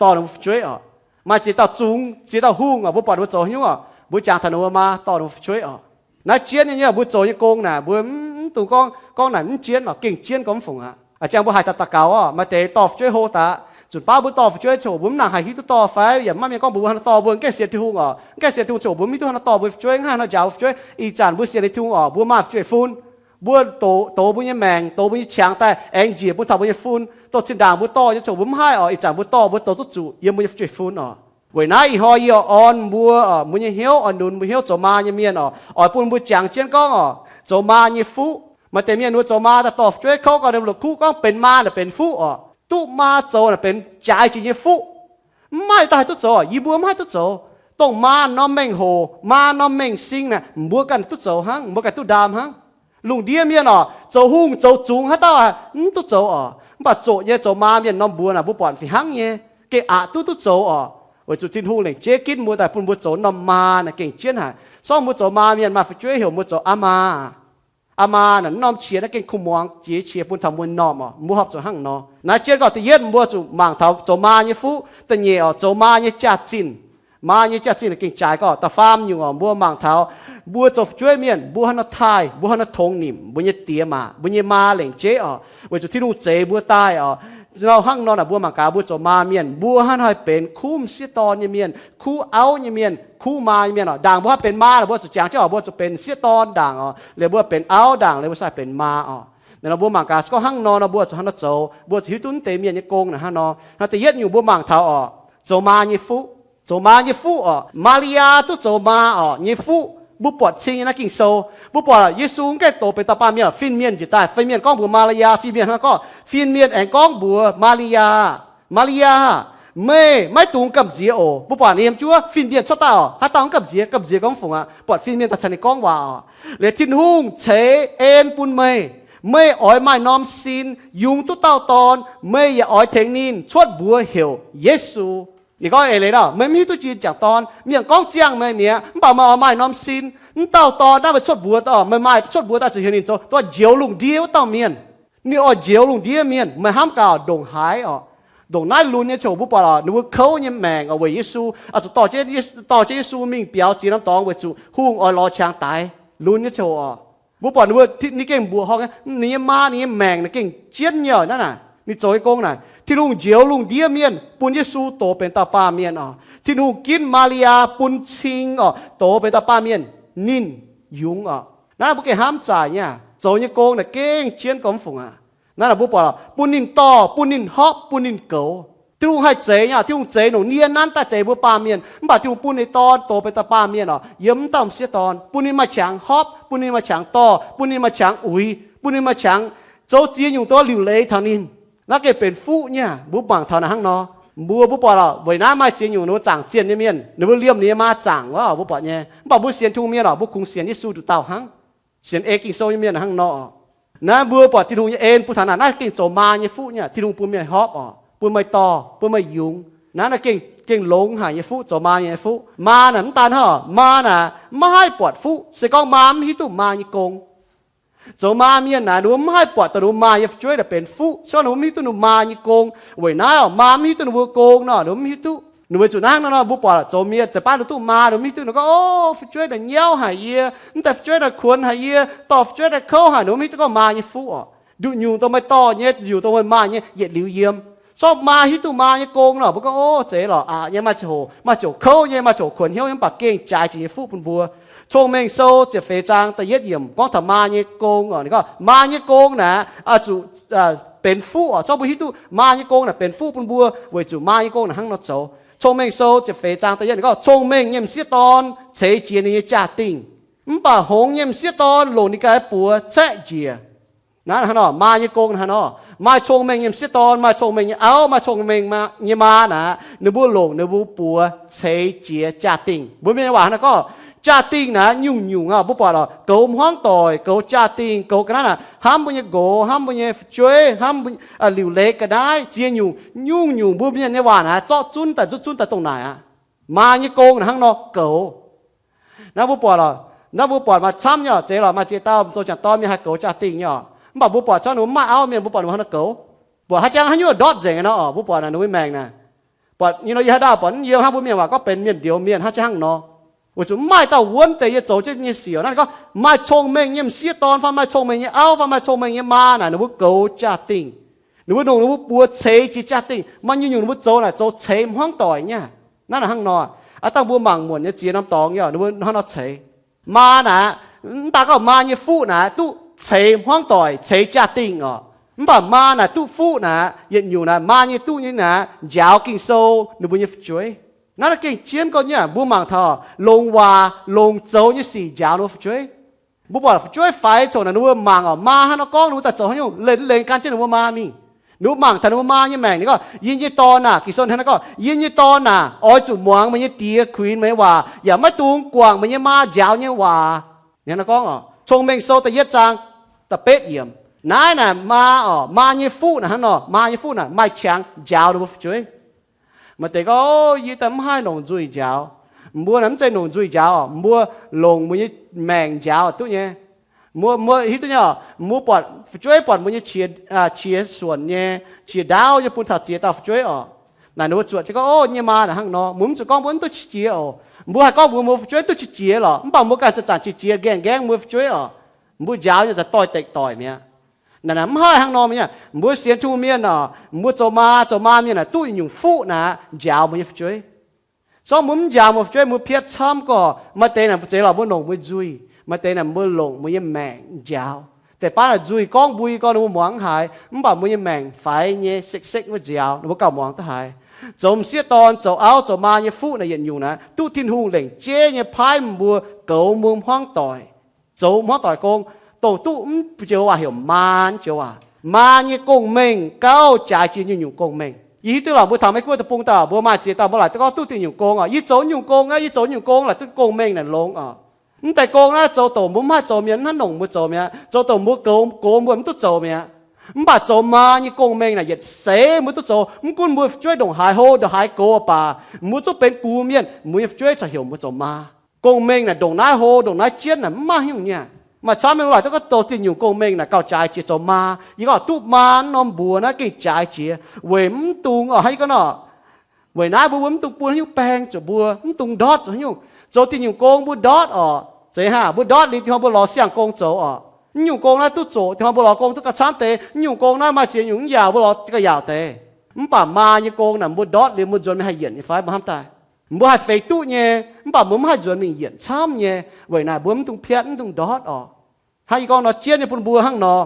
Dorh ninh mbuo fu'jueiv oc. Maaih ziex dauh zungx, ziex dauh hungh oc, mbuo buatc ninh mbuo zoux haaix nyungc oc, mbuo jangx taux ninh mbuo maa, dorh ninh mbuo fu'jueiv oc. Naaiv jienv nyei nyei mbuo zoux nyei gong naaic, mbuo mv dungx gorngv, gorngv naaic mv jienv oc, gengh jienv gormx mv fungc aqv. A'jangx mbuo haiz daaih daux gaux oc, maaih deix dorh fu'jueiv hlo daaih, zunc baav mbuo dorh fu'jueiv ziouc mbuo mv nangc haih hiuv duqv dorh fai yaac maiv maaih mienh gorngv mbuox mbuo haaix nor dorh, mbuo mv gaengh sienx Tin-Hungh oc, mv gaengh sienx Tin-Hungh ziouc mbuo mv hiuv duqv haaix nor dorh mbuo fu'jueiv, mv haih haaix nor njaaux mbuo fu'jueiv. Ih zanc mbuo sienx liuz Tin-Hungh oc, mbuo maaih fu'jueiv fun, mbuo dox, dox mbuo nyei maengc, dox mbuo nyei qangx daaih aengx njiec bun taux mbuo nyei fun, dongh zinh ndaangc mbuo dorh nyei ziouc mbuo mv haih oc. Ih zanc mbuo dorh mbuo dox duqv zuqc yiem mbuo nyei fu'jueiv fun oc. Weic naaiv ih hnoi yie orn mbuo oc, mbuo nyei hnyouv oix nunc mbuo hnyouv zoux maa nyei mienh oc, oix bun mbuo jangx jienv gorngv oc, zoux maa nyei fuqv. Maaih deix mienh mbuo zoux maa daaih dorh fu'jueiv kouv gau, ninh mbuo la'kuqv gorngv benx maa naaic benx fuqv oc, duqv maa zoux naaic benx jaaix jiex nyei fuqv. Mv maaih dauh haih duqv zoux oc, yie mbuo mv haih duqv zoux. Dongh maa norm mengh hoc, maa norm mengh sing naaic mbuo ganh duqv zoux hnangv, mbuo ganh duqv ndaam hnangv. Lungh ndiev mienh oc, zoux hungh zoux zungx haaix dauh mv duqv zoux oc. Mv baac zoqc nyei zoux maa mienh norm mbuox naaic mbuo buatc fih hnangv nyei, gengh aqc duqv duqv zoux oc. Weic zuqc Tin-Hungh lengc jeiv ginv mbuo daaih bun mbuo zoux norm maa naaic gengh jienv haic. Sorng mbuo zoux maa mienh maaih fu'jueiv heuc mbuo zoux aa maa. Aa maa naaic norm qiex naaiv gengh kuh muangx jiex qiex bun taux mbuo normh oc. Mbuo horpc zuqc hnangv nor. Naaiv jienv gorngv da'yietv mbuo zuqc mangc taux zoux maa nyei fuqv. Da'nyeic oc, zoux maa nyei jaax-zinh. Maa nyei jaax-zinh naaic gengh jaaix gorngv. Da'faam nyungc oc, mbuo mangc taux mbuo zoux fu'jueiv mienh, mbuo hnangv nor taaih, mbuo hnangv nor tongx nimc mbuo nyei die maa, mbuo nyei maa lengc jeiv oc, weic zuqc Tin-Hungh zeix mbuo daaih oc. Nor hnangv nor naaic mbuo mangc gaax mbuo zoux maa mienh, mbuo hnangv nor haih benx kuv m'sieqv dorn nyei mienh, kuv auv nyei mienh, kuv maa nyei mienh oc. Ndaangc mbuo haih benx maa naaic, mbuo zuqc jangx jienv oc, mbuo zuqc benx m'sieqv dorn ndaangc oc, liuz mbuo benx auv ndaangc, liuz mbuo sai benx maa oc. Naaiv nor mbuo mangc gaax se gorngv hnangv nor nor mbuo zuqc hnangv nor zoux, mbuo zuqc hiuv duqv deix mienh nyei gong naaic hnangv nor. Naaiv da'yietv nyungc mbuo mangc taux oc, zoux maa nyei fuqv. Zoux maa nyei fuqv oc, Maa^li^yaa duqv zoux maa oc nyei fuqv. Mbuo buatc cing nyei naaiv Ging-Sou, mbuo buatc Yesu mv gaengh dox benx dauh baamh mienh, fin-mienh njiec daaih, fin-mienh gorngv mbuox Maa^li^yaa, fin-mienh hnangv gorngv, fin-mienh aengx gorngv mbuox Maa^li^yaa, Maa^li^yaa, meih maiv dungx gamh nziex oc. Mbuo buatc ninh yiem juov fin-mienh cuotv daaih oc, haaix dauh mv gamh nziex? Gamh nziex gorngv mv fungc aqv. Buatc fin-mienh daaih caux ninh gorngv waac oc. Liuz Tin-Hungh ceix en bun meih, meih oix maaih norm sin yungz duqv dauh dorn, meih yaac oix tengx ninh cuotv mbuox heuc Yesu. Ninh gorngv eix leiz nor, meih mv hiuv duqv jiex m'jangc dorn, mienh gorngv ziangh meih mi'aqv, mv baac meih oix maaih norm sin. Mv dauh dorn naaiv meih cuotv mbuox, meih maaih cuotv mbuox daaih zuqc heuc ninh zoux dongh njoux lungh ndiev wuov dauh mienh. Ninh oix njoux lungh ndiev mienh, meih hnamv gaax ndongc haaix oc. Ndongc naaiv lunx nyei ziangh hoc mbuo buatc oc, ninh mbuo kouv nyei maengc oc weic Yesu, oix zuqc dorh jienv Yesu mingh biaux ziex norm dorngx weic zuqc hungh oix lorz qangx daix. Lunx nyei ziangh hoc oc, mbuo buatc ninh mbuo, ninh gengh mbuoqc horngh, ninh nyei maa, ninh nyei maengc naaic gengh jienv nyei oc. Naaiv naaic ninh zoux nyei gong naaic, Tin-Hungh njoux lungh ndiev mienh bun Yesu dox benx dauh baamh mienh oc. Tin-Hungh ginv Maa^li^yaa bun cing oc, dox benx dauh baamh mienh, ninh yungz oc. Naaiv mbuo gengh hnamv zaaic nyei, zoux nyei gong naaic gengh jienv gorngv mv fungc aqv. Naaiv naaic mbuo buatc bun ninh dorh, bun ninh hopv, bun ninh goux. Tin-Hungh haih zeix nyei, Tin-Hungh zeix longc nie nanv daaih zeix mbuo baamh mienh, mv baac Tin-Hungh bun ninh dorn dox benx dauh baamh mienh oc, yiem mv dauh m'sieqv dorn, bun ninh maaih qangx hopv, bun ninh maaih qangx dorh, bun ninh maaih qangx uix, bun ninh maaih qangx zoux ziex nyungc dongh liuc leiz taux ninh. Naaiv gengh benx fuqv nyei. Mbuo mangc taux naaic hnangv nor, mbuo, mbuo buatc oc, weic naaiv maaih ziex nyungc ninh mbuo zaangc zienh nyei mienh, ninh mbuo liemh ninh nyei maa zaangc wuov, mbuo buatc nyei. Mv baac mbuo sienx Tin-Hungh mienh oc, mbuo kungx sienx Yesu nduqc dauh hnangv. Sienx ei Ging-Sou nyei mienh hnangv nor. Naaiv mbuo buatc Tin-Hungh nyei en bun taux naaic, naaiv gengh zoux maa nyei fuqv nyei. Tin-Hungh bun meih hopv oc, bun meih dorh, bun meih yungz. Naaiv naaiv gengh, gengh longx haic nyei fuqv, zoux maa nyei fuqv. Maa naaic mv daan hnangv, maa naaic maiv haih buatc fuqv se gorngv maa mv hiuv duqv maa nyei gong. Zoux maa mienh naaic ninh mbuo mv haih buatc dongh ninh mbuo maa nyei fu'jueiv naaic benx fuqv se gorngv ninh mbuo mv hiuv duqv ninh mbuo maa nyei gong. Weic naaiv oc, maa mv hiuv duqv ninh mbuo gong nor, ninh mbuo mv hiuv duqv. Ninh mbuo zuqc naaiv hnangv nor, mbuo buatc zoux mienh deix baav ninh duqv maa, ninh mbuo mv hiuv duqv, ninh gorngv, O, fu'jueiv naaic nyauv haic yie, mv deix fu'jueiv naaic kuonx haic yie, dorh fu'jueiv naaic kouv haic, ninh mbuo mv hiuv duqv gorngv maa nyei fuqv oc. Nduqc nyungc dongh meih dorh nyei, nduqc nyungc dongh meih maa nyei yietc liuz yiem. Sortv maa hiuv duqv maa nyei gong nor, mbuo gorngv, O, zeiz lorqc, aqc nyei, maaih ziangh hoc, maaih ziangh hoc kouv nyei, maaih ziangh hoc kuonx hnyouv nyei, mv baac gengh jaaix jiex nyei fuqv bun mbuo. Cong-Mengh Sou ziepc feix zaang da'yietv yiemc gorngv taux maa nyei gong oc. Ninh gorngv maa nyei gong naaic oix zuqc benx fuqv oc. Zorqv mbuo hiuv duqv maa nyei gong naaic benx fuqv bun mbuo, weic zuqc maa nyei gong naaic hnangv nor zoux. Cong-Mengh Sou ziepc feix zaang da'yietv ninh gorngv, Cong-mengh nyei m'sieqv dorn ceix jiez ninh nyei jaa-dingh, mv baac hngongx nyei m'sieqv dorn longc ninh ganh buoz caeqv njiec. Naaiv hnangv nor, maa nyei gong hnangv nor. Maaih cong-mengh nyei m'sieqv dorn, maaih cong-mengh nyei auv, maaih cong-mengh nyei maa naaic, ninh mbuo longc ninh mbuo buoz ceix jiez jaa-dingh. Mbuo mienh nyei waac hnangv nor gorngv, jaa-dingh naaic nyungc-nyungc aqv. Mbuo buatc oc, goux hmuangv doic, goux jaa-dingh, goux ga'naaiv naaic, hnamv mbuo nyei nqox, hnamv mbuo nyei fu'jueiv, hnamv liuc leiz ga'naaiv, ziex nyungc, nyungc-nyungc mbuo mienh nyei waac naaic zorqv zunv daaih, nzutv zunv daaih dongh naaic aqv. Maa nyei gong naaic hnangv nor goux. Naaiv mbuo buatc oc, naaiv mbuo buatc maaih camv nyei oc, zeiz lorqc, maaih ziex dauh zoux jangc dorn mienh haih goux jaa-dingh nyei oc. Mv baac mbuo buatc zorqv ninh mbuo mv maaih auv mienh, mbuo buatc ninh mbuo hnangv nor goux. Buatc haaix jangx haaix nyungc ndortv nzengc nor oc, mbuo buatc naaic ninh mbuo maengc naaic. Buatc nyei nor yie haaix dauh buatc yiem hnangv mbuo mienh waac gorngv benx mienh ndouz mienh hnangv jangx hnangv nor. Weic zuqc mv maaih dauh wuonv deix yie zoux jienv nyei sic. Naaiv ninh gorngv maaih cong-mengh nyei m'sieqv dorn fai maaih cong-mengh nyei auv fai maaih cong-mengh nyei maa naaic ninh mbuo goux jaa-dingh. Ninh mbuo longc ninh mbuo buoz ceix jiez jaa-dingh. Maaih nyungc-nyungc ninh mbuo zoux naaic zoux ceix hmuangv doic nyei. Naaiv naaic hnangv nor, aav dangh mbuo mangc muonc nyei ziex norm dorngx nyei, ninh mbuo hnangv nor ceix. Maa naaic, mv daan gorngv maa nyei fuqv naaic duqv ceix hmuangv doic, ceix jaa-dingh oc. Mv baac maa naaic duqv fuqv naaic, yietc nyungc naaic maa nyei duqv nyei naaic njaaux Ging-Sou ninh mbuo nyei fu'jueiv. Naaiv naaic gengh jienv gorngv nyei, mbuo mangc taux longc waac longc zoux nyei sic njaaux ninh mbuo fu'jueiv. Mbuo buatc fu'jueiv faix coc naaic ninh mbuo mangc oc, maa hnangv nor gorngv ninh mbuo daaih zoux haaix nyungc, leiz leiz gan jienv ninh mbuo maa mingh. Ninh mbuo mangc taux ninh mbuo maa nyei maengc, ninh gorngv, Yie nyei dorn aah, Ging-Sou hnangv nor gorngv, Yie nyei dorn aah, oix zuqc muangx meih nyei die kuinx meih nyei waac, yaac maiv dungx guangc meih nyei maa njaaux nyei waac. Ninh hnangv nor gorngv oc. Cong-Mengh Sou da'yietv zaang da'betv yiemc. Naaiv naaic maa oc, maa nyei fuqv naaic hnangv nor, maa nyei fuqv naaic maaih qangx njaaux ninh mbuo fu'jueiv. Maaih deix gorngv, Yie daaih mv haih longc nzuih njaaux. Mbuo naaic mv zeiz longc nzuih njaaux oc, mbuo longc mbuo nyei maengc njaaux duqv nyei. Mbuo, mbuo hiuv duqv nyei oc, mbuo buatc fu'jueiv buatc mbuo nyei qiex, qiex suonc nyei, qiex ndaauv nyei bun taux ziex dauh fu'jueiv oc. Naaic ninh mbuo zuotc jienv gorngv, Ov, nyei maa naaic hnangv nor. Mbuo mv zuqc gorngv mbuo mv duqv qiex jiez oc. Mbuo haih gorngv mbuo, mbuo fu'jueiv duqv qiex jiez lorqc, mv baac mbuo ganh zanc-zanc qiex jiez nqaengh nqaengv mbuo fu'jueiv oc. Mbuo njaaux nyei zanc doix-dekc doic mi'aqv. Naaic, naaic mv haih hnangv nor mi'aqv. Mbuo sienx Tin-Hungh mienh oc, mbuo zoux maa, zoux maa mienh naaic duqv yietc nyungc fuqv naaic njaaux mbuo nyei fu'jueiv. Zorqv mbuo mv njaaux mbuo fu'jueiv, mbuo piatv camv gorqv, maaih deix naaic mbuo zeiz lorqc mbuo longc mbuo nzuih, maaih deix naaic mbuo longc mbuo nyei maengc njaaux. Deix baav naaic nzuih gorngv mbui gorngv ninh mbuo muangx mv haiz, mv baac mbuo nyei maengc faix nyei sekv-sekv wuov nziaaux, ninh mbuo gauh muangx duqv haiz. Zoux m'sieqv dorn, zoux auv, zoux maa nyei fuqv naaic yietc nyungc naaic duqv Tin-Hungh lengc jeiv nyei paaiv mbuo goux mbuo hmuangv doic, zoux hmuangv doic gong, dongh duqv mv joux waac heuc maa joux waac. Maa nyei gong-mengh gauh jaaix jiex nyungc-nyungc gong-mengh. Yie hiuv duqv lorqc mbuo taux Meiv Guoqv deic-bung dauh, mbuo maaih ziex dauh mbuo laaic duqv gorngv duqv dingh nyungc gong oc. Yie zoux nyungc gong aqv, yie zoux nyungc gong laaic duqv gong-mengh naaic longx oc. Mv deix gong naaiv zoux dongh mbuo mv haih zoux mienh mv hnangv nongc mbuo zoux mi'aqv. Zoux dongh mbuo goux, goux mbuo mv duqv zoux mi'aqv. Mv baac zoux maa nyei gong-mengh naaic yietc seix mbuo duqv zoux. Mv gunv mbuo fu'jueiv ndongc haaix hlo ndongc haaix gox baac, mbuo zungv benx gux mienh, mbuo nyei fu'jueiv corc heuc mbuo zoux maa. Gong-mengh naaic ndongc naaiv hlo ndongc naaic jienv naaic mv maaih nyungc nyei. Maaih camv mienh laaic duqv gorngv zoux dingh nyungc gong-mengh naaic gauh jaaix jiex zoux maa. Yie gorngv duqv maa norm mbuox naaiv gengh jaaix jiex weic mv dungx oc, hnangv yie gorngv nor, weic naaiv mbuo, mbuo mv dungx bun haaix nyungc baeng zuqc mbuo, mv dungx ndortv zuqc haaix nyungc. Zoux dingh nyungc gong mbuo ndortv oc. Zeiz hnangv mbuo ndortv liuz dinh hnoi mbuo lorz siang-gong zoux oc. Mv nyungc gong naaiv duqv zoqc dinh hnoi mbuo lorz gong duqv gauh camv deix. Mv nyungc gong naaiv maaih ziex nyungc mv yaauc mbuo lorz gauh yaauc deix. Mv baac maa nyei gong naaic mbuo ndortv liuz mbuo nzuonx mingh haih yienc nyei fai mbuo hnamv daaih? Mbuo haih feix duqv nyei, mv baac mbuo mv haih nzuonx mingh yienc camv nyei. Weic naaic mbuo mv dungx piatv, mv dungx ndortv oc. Hnangv yie gorngv nor, jienv nyei bun mbuo hnangv nor,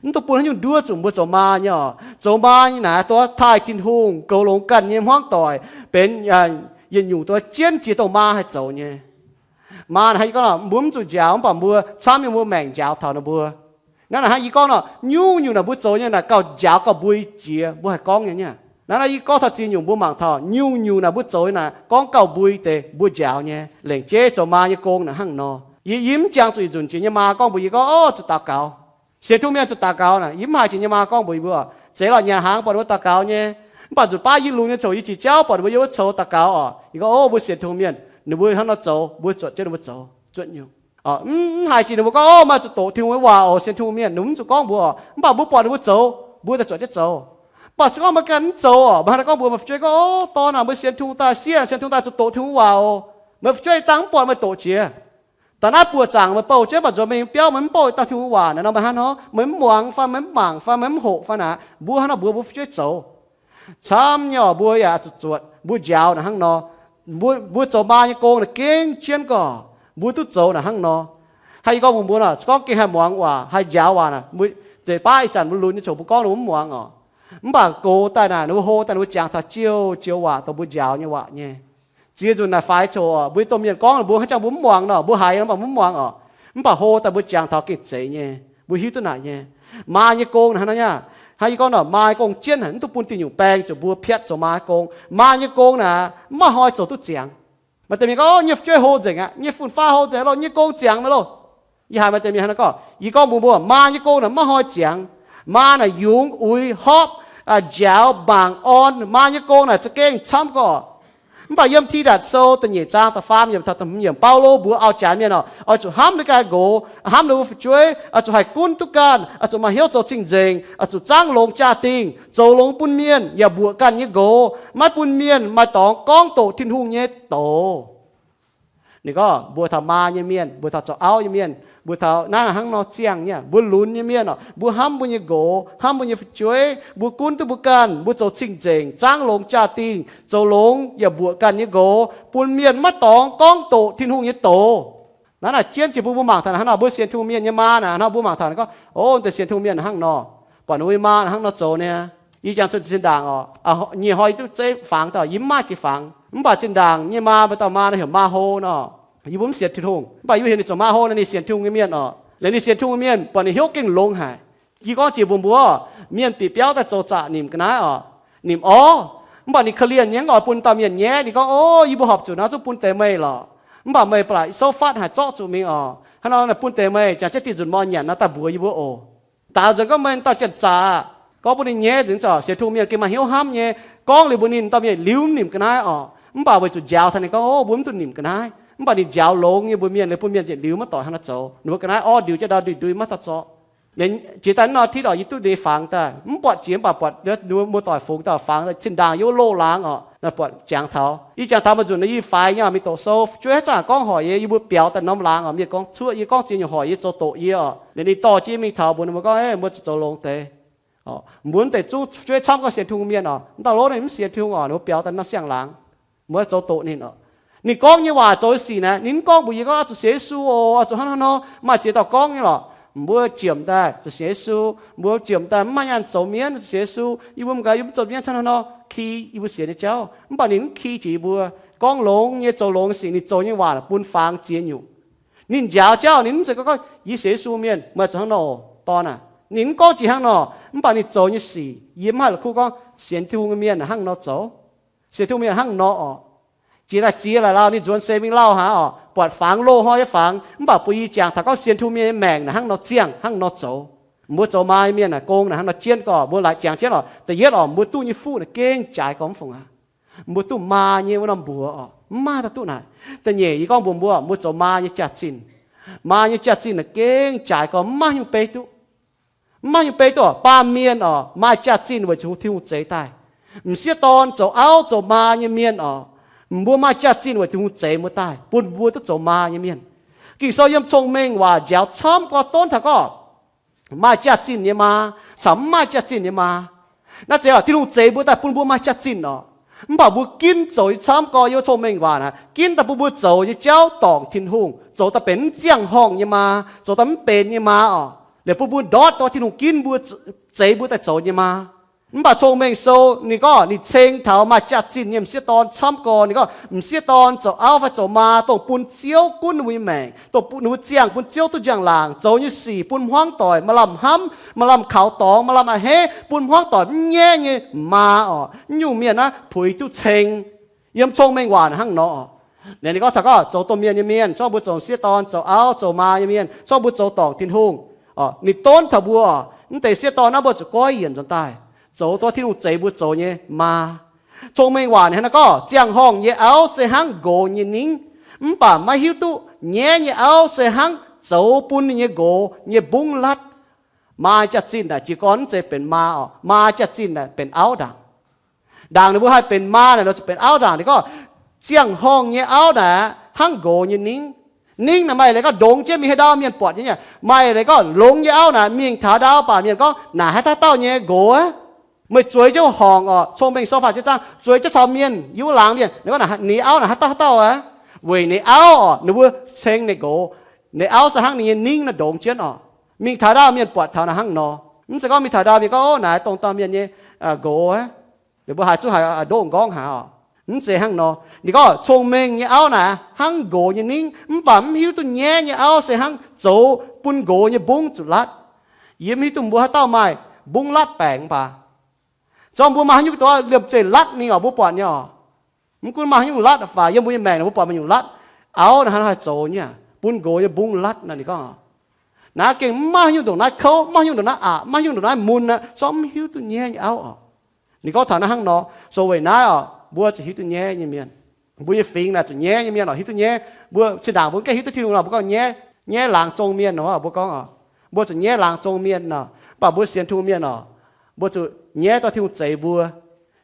mv dungx bun haaix nyungc nduov zuqc mbuo zoux maa nyei oc. Zoux maa nyei naaic dongh taaih Tin-Hungh, goux longx ganh nyei hmuangv doic, benx yietc nyungc dongh jienv jiex dongh maa haih zoux nyei. Maa naaic hnangv yie gorngv nor, mbuo mv zuqc njaaux, mv baac mbuo camv nyei mbuo maengc njaaux taux ninh mbuo. Naaiv naaic hnangv yie gorngv nor, nyungc-nyungc naaic mbuo zoux nyei naaic gauh njaaux gauh mbui jiex, mbuo haih gorngv nyei. Naaiv naaiv yie gorngv taux ziex nyungc mbuo mangc taux, nyungc-nyungc naaic mbuo zoux nyei naaic gorngv gauh mbui deix mbuo njaaux nyei. Lengc jeiv zoux maa nyei gong naaic hnangv nor. Yie, yie mv jangx zuqc yietc nzunc jiex nyei maa gorngv mbuox yie gorngv, Ov, zuqc daux gaux. Sienx Tin-Hungh mienh zuqc daux gaux naaic, yie mv haiz jiex nyei maa gorngv mbuox yie mbuo, Zeiz lorqc, nyanc hnaangx buatc ninh mbuo daux gaux nyei. Mv baac nzunc baav yie lunx nyei coc yie jiex jauv buatc ninh mbuo yiem wuov coux daux gaux oc. Yie gorngv, Ov, mbuo sienx Tin-Hungh mienh, ninh mbuo hnangv nor zoux, mbuo zuotc jienv ninh mbuo zoux zuotc nyungc. Mv, mv haiz jiex ninh mbuo gorngv, Ov, meih zuqc doqc Tin-Hungh nyei waac oc, sienx Tin-Hungh mienh, ninh mbuo mv zuqc gorngv mbuox oc. Mv baac mbuo buatc ninh mbuo zoux, mbuo daaih zuotc jienv zoux. Mv baac se gorngv meih ganh mv zoux oc, meih hnangv naaiv gorngv mbuox meih fu'jueiv gorngv, Ov, dorn aac, meih sienx Tin-Hungh daaih, sieqv, sienx Tin-Hungh daaih zuqc doqc Tin-Hungh waac oc. Meih fu'jueiv dangh mv buatc meih doqc jiex. Daaih naaiv buoqc zaangc meih bouh jienv, mv baac nzuonx mingh biauv meih mv bouh dauh Tin-Hungh waac naaic nor, meih hnangv nor, meih mv muangx fai meih mv mangc fai meih mv hoqc fai naaic, mbuo hnangv nor mbuox mbuo fu'jueiv zoux. Camv nyei oc, mbuo yaac zuqc zuotc, mbuo njaaux naaic hnangv nor. Mbuo, mbuo zoux maa nyei gong naaic gengh jienv gorqv mbuo duqv zoux naaic hnangv nor. Hnangv yie gorngv mbuox mbuo nor, se gorngv gengh haih muangx waac, haih njaaux waac naaic, mbuo, deix baav ih zanc mbuo lunx nyei coc mbuo gorngv ninh mbuo mv muangx oc. Mv baac gox daaih naaic, ninh mbuo hlo daaih, ninh mbuo jangx taux jiouv jiouv waac dongh mbuo njaaux nyei waac nyei. Ziex nzunc naaic faix coc oc, mbuo domh mienh gorngv ninh mbuo hnangv jangx mbuo mv muangx nor, mbuo haiz nor mv baac mbuo mv muangx oc. Mv baac hlo daaih mbuo jangx taux gengh zeiz nyei, mbuo hiuv duqv naaic nyei. Maa nyei gong naaic hnangv nor nyei. Hnangv yie gorngv nor, maa nyei gong jienv haic, mv duqv bun dinh nyungc baeng zuqc mbuo piatv zoux maa nyei gong. Maa nyei gong naaic mv maaih hnoi zoux duqv ziangx. Maaih deix mienh gorngv, Ov, nyei fu'jueiv hlo nzengc aqv, nyei fun-faqv hlo nzengc loh, nyei gong ziangx maiv loh. Yie haiz maaih deix mienh hnangv nor gorngv. Yie gorngv mbuox mbuo, maa nyei gong naaic mv maaih hnoi ziangx. Maa naaic yungz uix hopv, njaaux mangc orn. Maa nyei gong naaic za'gengh camv gorqv. Mv baac yiem Tidatc Sou da'nyeic zaang da'faam yiemc taux da'hmz yiemc, Baulo mbuox auv-jaaix mienh oc, oix zuqc hnamv ninh ganh nqox, hnamv ninh mbuo fu'jueiv, oix zuqc haih gunv duqv ganh, oix zuqc maaih hnyouv zoux cing-nzengc, oix zuqc zaangv longx jaa-dingh, zoux longx bun mienh, yaac mbuoqc ganh nyei nqox, maiv bun mienh maaih dorngx gorngv doqc Tin-Hungh nyei doz. Ninh gorngv mbuox taux maa nyei mienh, mbuox taux zoux auv nyei mienh, mbuox taux naaiv hnangv nor ziangh nyei, mbuo lunx nyei mienh oc, mbuo hnamv mbuo nyei nqox, hnamv mbuo nyei fu'jueiv, mbuo gunv duqv mbuo ganh, mbuo zoux cing-nzengc, zaangv longx jaa-dingh, zoux longx yaac mbuoqc ganh nyei nqox, bun mienh maiv dorngx gorngv doqc Tin-Hungh nyei doz. Naaiv naaic jienv jiex mbuo, mbuo mangc taux hnangv nor, mbuo sienx Tin-Hungh mienh nyei maa naaic hnangv nor, mbuo mangc taux gorngv, Ov, deix sienx Tin-Hungh mienh hnangv nor, buatc ninh mbuo nyei maa hnangv nor zoux niaa. Yie jangx cuotv zinh ndaangc oc, nyic hnoi yie duqv zeiv fangx dauh, yie mv maaih jiex fangx. Mv baac zinh ndaangc nyei maa, maaih dauh maa naaiv heuc maa hlo nor. Yie mbuo mv sienx Tin-Hungh, mv baac yie mbuo heuc ninh zoux maa hlo nor, ninh sienx Tin-Hungh nyei mienh oc. Liuz ninh sienx Tin-Hungh mienh, buatc ninh hnyouv gengh longx haic. Yie gorngv jiex mbuox mbuo, mienh bieqc biauv daaih zoux zaqc nimc ga'naaiv oc, nimc orv. Mv baac ninh korv-lienh nyei, mv oix bun dauh mienh nyaiv. Ninh gorngv, Ov, yie mbuo horpc zuqc naaiv zungv bun deix meih lorqc. Mv baac meih ba'laqc souv fatv haaix zorqv zuqc mingh oc. Hnangv nor naaic bun deix meih, jangx jienv dinh nzunc mor nyanc nor daaih mbuox yie mbuo oc. Daaux nzuonx gorngv meih dauh janx-zaqc, gorngv bun ninh nyaiv nzengc oc. Sienx Tin-Hungh mienh gengh maaih hnyouv hnamv nyei. Gorngv liuz mbuox ninh, dauh mienh liuz mv nimc ga'naaiv oc. Mv baac weic zuqc njaaux taux ninh gorngv, Ov, mbuo mv dungx nimc ga'naaiv. Mv baac ninh njaaux longx nyei mbuox mienh, liuz bun mienh yietc liuz maiv doic hnangv nor zoux. Ninh mbuo ga'naaiv orv ndiux jienv ndau ndui-ndui maiv dauh zorqv. Jiex daaih naaiv norm titv orqc, yie duqv ninh fangx daaih, mv buatc jiex mv baac buatc muoz-doic fungx daaih fangx daaih zinh ndaangc yiem wuov loz-laangz orqc, naaiv buatc jangx taux. Yie jangx taux maaih nzunc naaiv yie faix nyei, mingh doqc sou, fu'jueiv haaix zanc gorngv hoic yie, yie mbuo biaux daaih norm laangz orqc, mienh gorngv cuoqv yie, gorngv ziex nyungc hoic yie zoux doqc yie orqc. Liuz ninh dorh jienv mingh taux mbuox ninh mbuo gorngv, Mbuo mbuo deix zungv fu'jueiv camv gorngv sienx Tin-Hungh mienh orqc, mv dauh lov ninh mv sienx Tin-Hungh orqc, ninh mbuo biaux daaih norm siang-laangz, mbuo zoux doqc ninh orqc. Ninh gorngv nyei waac zoux sic naaiv, ninh mv gorngv mbuox yie gorngv oix zuqc sienx Yesu oc, oix zuqc hnangv haaix nor, maaih ziex dauh gorngv nyei lorqc. Mbuo jiem daaih zuqc sienx Yesu, mbuo jiem daaih mv maaih nyaanh zoux mienv zuqc sienx Yesu, yie mbuo mv gaax yie mv zoux mienv hnangv haaix nor, ki yie mbuo sienx nyei jauv. Mv baac ninh mv ki jiex yie mbuo, gorngv longx nyei zoux longx sic, ninh zoux nyei waac bun fangx ziex nyungc. Ninh njaaux jauv ninh mv zeiz gorngv, Yie sienx Yesu mienh, meih zuqc hnangv nor oc, dorn aac. Ninh mv gorngv jiex hnangv nor, mv baac ninh zoux nyei sic yie mv haih la'kuqv gorngv sienx Tin-Hungh nyei mienh hnangv nor zoux. Sienx Tin-Hungh mienh hnangv nor orqc. Jiex daaih ziex laaix lauh ninh nzuonx se mingh lauh hnangv orqc, buatc fangx loh hnoi nyei fangx, mv baac bun yie jangx taux gorngv sienx Tin-Hungh mienh nyei maengc naaic hnangv nor ziangh, hnangv nor zoux. Mbuo zoux maa nyei mienh naaic gong naaic hnangv nor jienv gorngv, mbuo laaic jangx jienv orqc. Da'yietv orqc, mbuo duqv nyei fuqv naaic gengh jaaix gorngv mv fungc aqv. Mbuo duqv maa nyei wuov norm mbuox orqc, mv maaih dauh duqv naaic. Da'nyeic yie gorngv mbuox mbuo, mbuo zoux maa nyei jaax-zinh. Maa nyei jaax-zinh naaic gengh jaaix gorngv mv maaih nyungc beiv duqv. Mv maaih nyungc beiv duqv orqc. Baamh mienh orqc maaih jaax-zinh weic zuqc Tin-Hungh zeix daaih. M'sieqv dorn zoux auv zoux maa nyei mienh orqc, mbuo maaih jaax-zinh weic Tin-Hungh zeix mbuo daaih bun mbuo duqv zoux maa nyei mienh. Ging-Sou yiem cong-mengh waac njaaux camv gorx donv taux gorngv maaih jaax-zinh nyei maa caux mv maaih jaax-zinh nyei maa. Naaiv zeiz orqc, Tin-Hungh zeix mbuo daaih bun mbuo maaih jaax-zinh orqc. Mv baac mbuo ginv zoux nyei camv gorx yiem cong-mengh waac naaic, ginv daaih bun mbuo zoux nyei jauv dorngc Tin-Hungh, zoux daaih benx mv ziangh horngh nyei maa, zoux daaih mv benx nyei maa orqc. Liuz bun mbuo ndortv dongh Tin-Hungh ginv mbuo, zeix mbuo daaih zoux nyei maa. Mv baac cong-mengh sou ninh gorngv ninh ceng taux maaih jaax-zinh nyei m'sieqv dorn camv gorx. Ninh gorngv m'sieqv dorn zoux auv fai zoux maa dongh bun Ziouv gunv ninh mbuo nyei maengc, dongh ninh mbuo ziangh bun Ziouv duqv njang-laangc, zoux nyei sic bun hmuangv doic maaih lamh hnamv, maaih lamh kaux dorngx, maaih lamh a'hneiv, bun hmuangv doic mv nyaiv nyei maa orqc. Mv nyungc mienh naaiv puix duqv ceng. Yiem cong-mengh waac hnangv nor orqc. Ninh gorngv taux gorngv zoux domh mienh nyei mienh, zorqv mbuo zoux sieqv dorn, zoux auv zoux maa nyei mienh, zorqv mbuo zoux dorngc Tin-Hungh. Ninh donv taux mbuo, mv deix sieqv dorn naaiv mbuo zuqc goiv yienc nzuonx daaih, zoux dongh Tin-Hungh zeix mbuo zoux nyei maa. Cong-mengh waac ninh hnangv naaiv gorngv, ziangh horngh nyei auv se hnangv nqox nyei ningv, mv baac maiv hiuv duqv nyaiv nyei auv se hnangv zoux bun ninh nyei nqox nyei mbungv latv. Maa jaax-zinh naaic jiez gorn mv zeiz benx maa orqc. Maa jaax-zinh naaic benx auv ndaangc. Ndaangc ninh mbuo haih benx maa naaic, ninh zuqc benx auv ndaangc. Ninh gorngv, ziangh horngh nyei auv naaic hnangv nqox nyei ningv. Ningv naaic maaih leiz gorngv ndongx jienv mingh haaix ndau mienh buatc nyei. Maaih leiz gorngv longx nyei auv naaic mingh taux ndau baac mienh gorngv, naaic haaix dauh dauh nyei nqox aqv. Meih zueiz jienv horngc orqc. Cong-mengh sou faah ziepc zaang zueiz jienv caux mienh, yiem wuov laangz mienh, ninh gorngv, ninh auv naaic haaix dauh haaix dauh aqv. Weic ninh auv orqc, ninh mbuo ceng ninh nqox. Ninh auv se hnangv ninh nyei ningv naaic ndongx jienv orqc. Mingh taux ndau mienh buatc taux naaic hnangv nor. Mv zeiz gorngv mingh taux ndau mienh gorngv, Ov, naaic dongh dauh mienh nyei nqox aqv. Ninh mbuo haih zuqc haaix ndoqv nqorngv haaix orqc. Mv zeiz hnangv nor. Ninh gorngv, cong-mengh nyei auv naaic hnangv nqox nyei ningv, mv baac mv hiuv duqv nyaiv nyei auv se hnangv zoux bun nqox nyei mbungv zuqc latv. Yie mv hiuv duqv mbuo haaix dauh maaih mbungv latv baengc mv baac, zorqv mbuo maaih haaix nyungc dongh liemh zeih latv mingh orqc, mbuo buatc nyei orqc. Mv gunv maaih haaix nyungc latv faaux yiem mbuo nyei maengc naaic, mbuo buatc maaih nyungc latv. Auv naaic hnangv haaix zoux nyei, bun nqox nyei mbungv latv naaic. Ninh gorngv, naaiv gengh mv maaih haaix nyungc ndongc naaiv kouv, mv maaih haaix nyungc ndongc naaiv aqc, mv maaih haaix nyungc ndongc naaiv mun aqv, zorqv mv hiuv duqv nyaiv nyei auv orqc. Ninh gorngv taux naaiv hnangv nor, so weic naaiv orqc, mbuo zuqc hiuv duqv nyaiv nyei mienh. Mbuo nyei fingx naaic zuqc nyaiv nyei mienh orqc, hiuv duqv nyaiv. Mbuo zinh ndaangc mbuo gengh hiuv duqv Tin-Hungh nor, mbuo gorngv nyaiv, nyaiv laangz zong mienh nor, mbuo gorngv orqc, mbuo zuqc nyaiv laangz zong mienh nor. Mv baac mbuo sienx Tin-Hungh mienh orqc, mbuo zuqc nyaiv dongh Tin-Hungh zeix mbuo.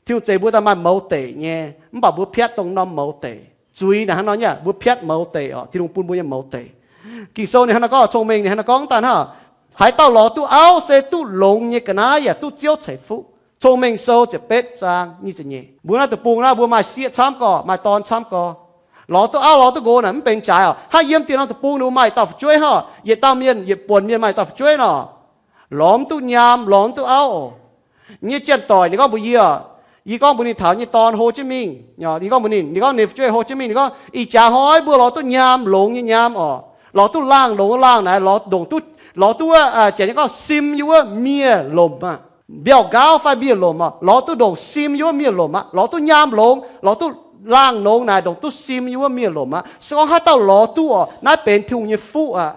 Tin-Hungh zeix mbuo daaih maaih mouz deic nyei, mv baac mbuo piatv dongh norm mouz deic. Zuiz naaic hnangv nor nyei, mbuo piatv mouz deic orqc, Tin-Hungh bun mbuo nyei mouz deic. Ging-Sou ninh hnangv nor gorngv, cong-mengh ninh hnangv nor gorngv daaih hnangv, haaix dauh lorz duqv auv se duqv longx nyei ga'naaiv yaac duqv Ziouv ceix fuqv. Cong-mengh sou ziepc betv zaang nyic ziepc nyeic. Mbuo naaiv deic-bung naaiv mbuo maaih sieqv camv gorx, maaih dorn camv gorx. Lorz duqv auv lorz duqv nqox naaic mv benx jaaix orqc. Hnangv yiem dieh norm deic-bung ninh mbuo maaih dauh fu'jueiv hnangv, yietc dauh mienh yietc buonc mienh maaih dauh fu'jueiv nor. Lorz mv duqv nyaam, lorz mv duqv auv oc. Nyei janx-doic ninh gorngv mbuox yie, yie gorngv mbuox ninh taux nyei dorn hlo jienv mingh. Yie gorngv mbuox ninh, ninh gorngv ninh fu'jueiv hlo jienv mingh, ninh gorngv, Ih jaax hnoi mbuo lorz duqv nyaam longx nyei nyaam orqc. Lorz duqv laangh longx laangh naaic, lorz ndongc duqv, lorz duqv wuov, janx nyei gorngv sim yie wuov miev-lomc aqv. Mbiauh nqaauv fai miev-lomc orqc, lorz duqv ndongc sim yie wuov miev-lomc aqv. Lorz duqv nyaam longx, lorz duqv laangh longx naaic, ndongc duqv sim yie wuov miev-lomc aqv. Se gorngv haaix dauh lorz duqv orqc, naaiv benx Tin-Hungh nyei fuqv aqv.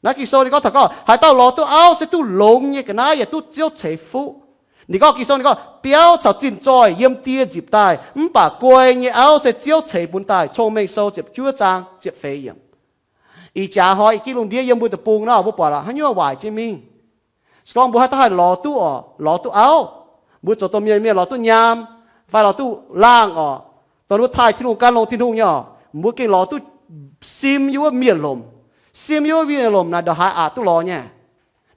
Naaiv Ging-Sou ninh gorngv taux gorngv, haaix dauh lorz duqv auv se duqv longx nyei ga'naaiv yaac duqv Ziouv ceix fuqv. Ninh gorngv Ging-Sou ninh gorngv, biauv caux zinh zoih yiem die nzipc daaih, mv baac guai nyei auv se Ziouv ceix bun daaih. Cong-Mengh Sou ziepc juov zaang ziepc feix yiemc. Ih jaax hnoi ih gitv lungh ndiev yiem mbuo deic-bung nor, mbuo buatc lorqc haaix nyungc waaic jienv mingh. Se gorngv mbuo haaix dauh haih lorz duqv oc, lorz duqv auv, mbuo zoux domh mienh mienh lorz duqv nyaam, fai lorz duqv laangh oc, dongh mbuo taaih Tin-Hungh, gan longx Tin-Hungh nyei oc, mbuo gengh lorz duqv sim yiem wuov miev-lomc. Sim yiem wuov miev-lomc naaic ndongc haaix aqc duqv lorz nyei.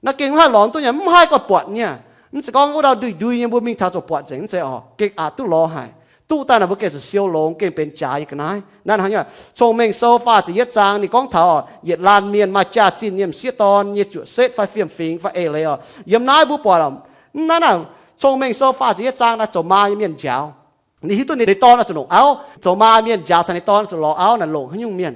Naaiv gengh mv haih lorz duqv nyei, mv haih gorngv buatc nyei. Mv zeiz gorngv wuov dauh ndui-ndui nyei mbuo mingh taux zoux buatc nzengc, mv zeiz oc. Gengh aqc duqv lorz haic. Duqv daaih naaic mbuo gengh zuqc siou longx, gengh benx jaax nyei ga'naaiv. Naaiv hnangv nyei, Cong-Mengh Sou faah ziepc yietv zaang ninh gorngv taux oc, yietc laanh mienh maaih jaax-zinh nyei m'sieqv dorn nyei juoqc setv fai fiem-fingx fai eix leiz oc. Yiem naaiv mbuo buatc oc, mv naaiv naaic, Cong-Mengh Sou faah ziepc yietv zaang naaiv zoux maa nyei mienh njaaux. Ninh hiuv duqv ninh, ninh dorn oix zuqc longc auv. Zoux maa mienh njaaux taux ninh dorn oix zuqc lorz auv naaic longc haaix nyungc mienh?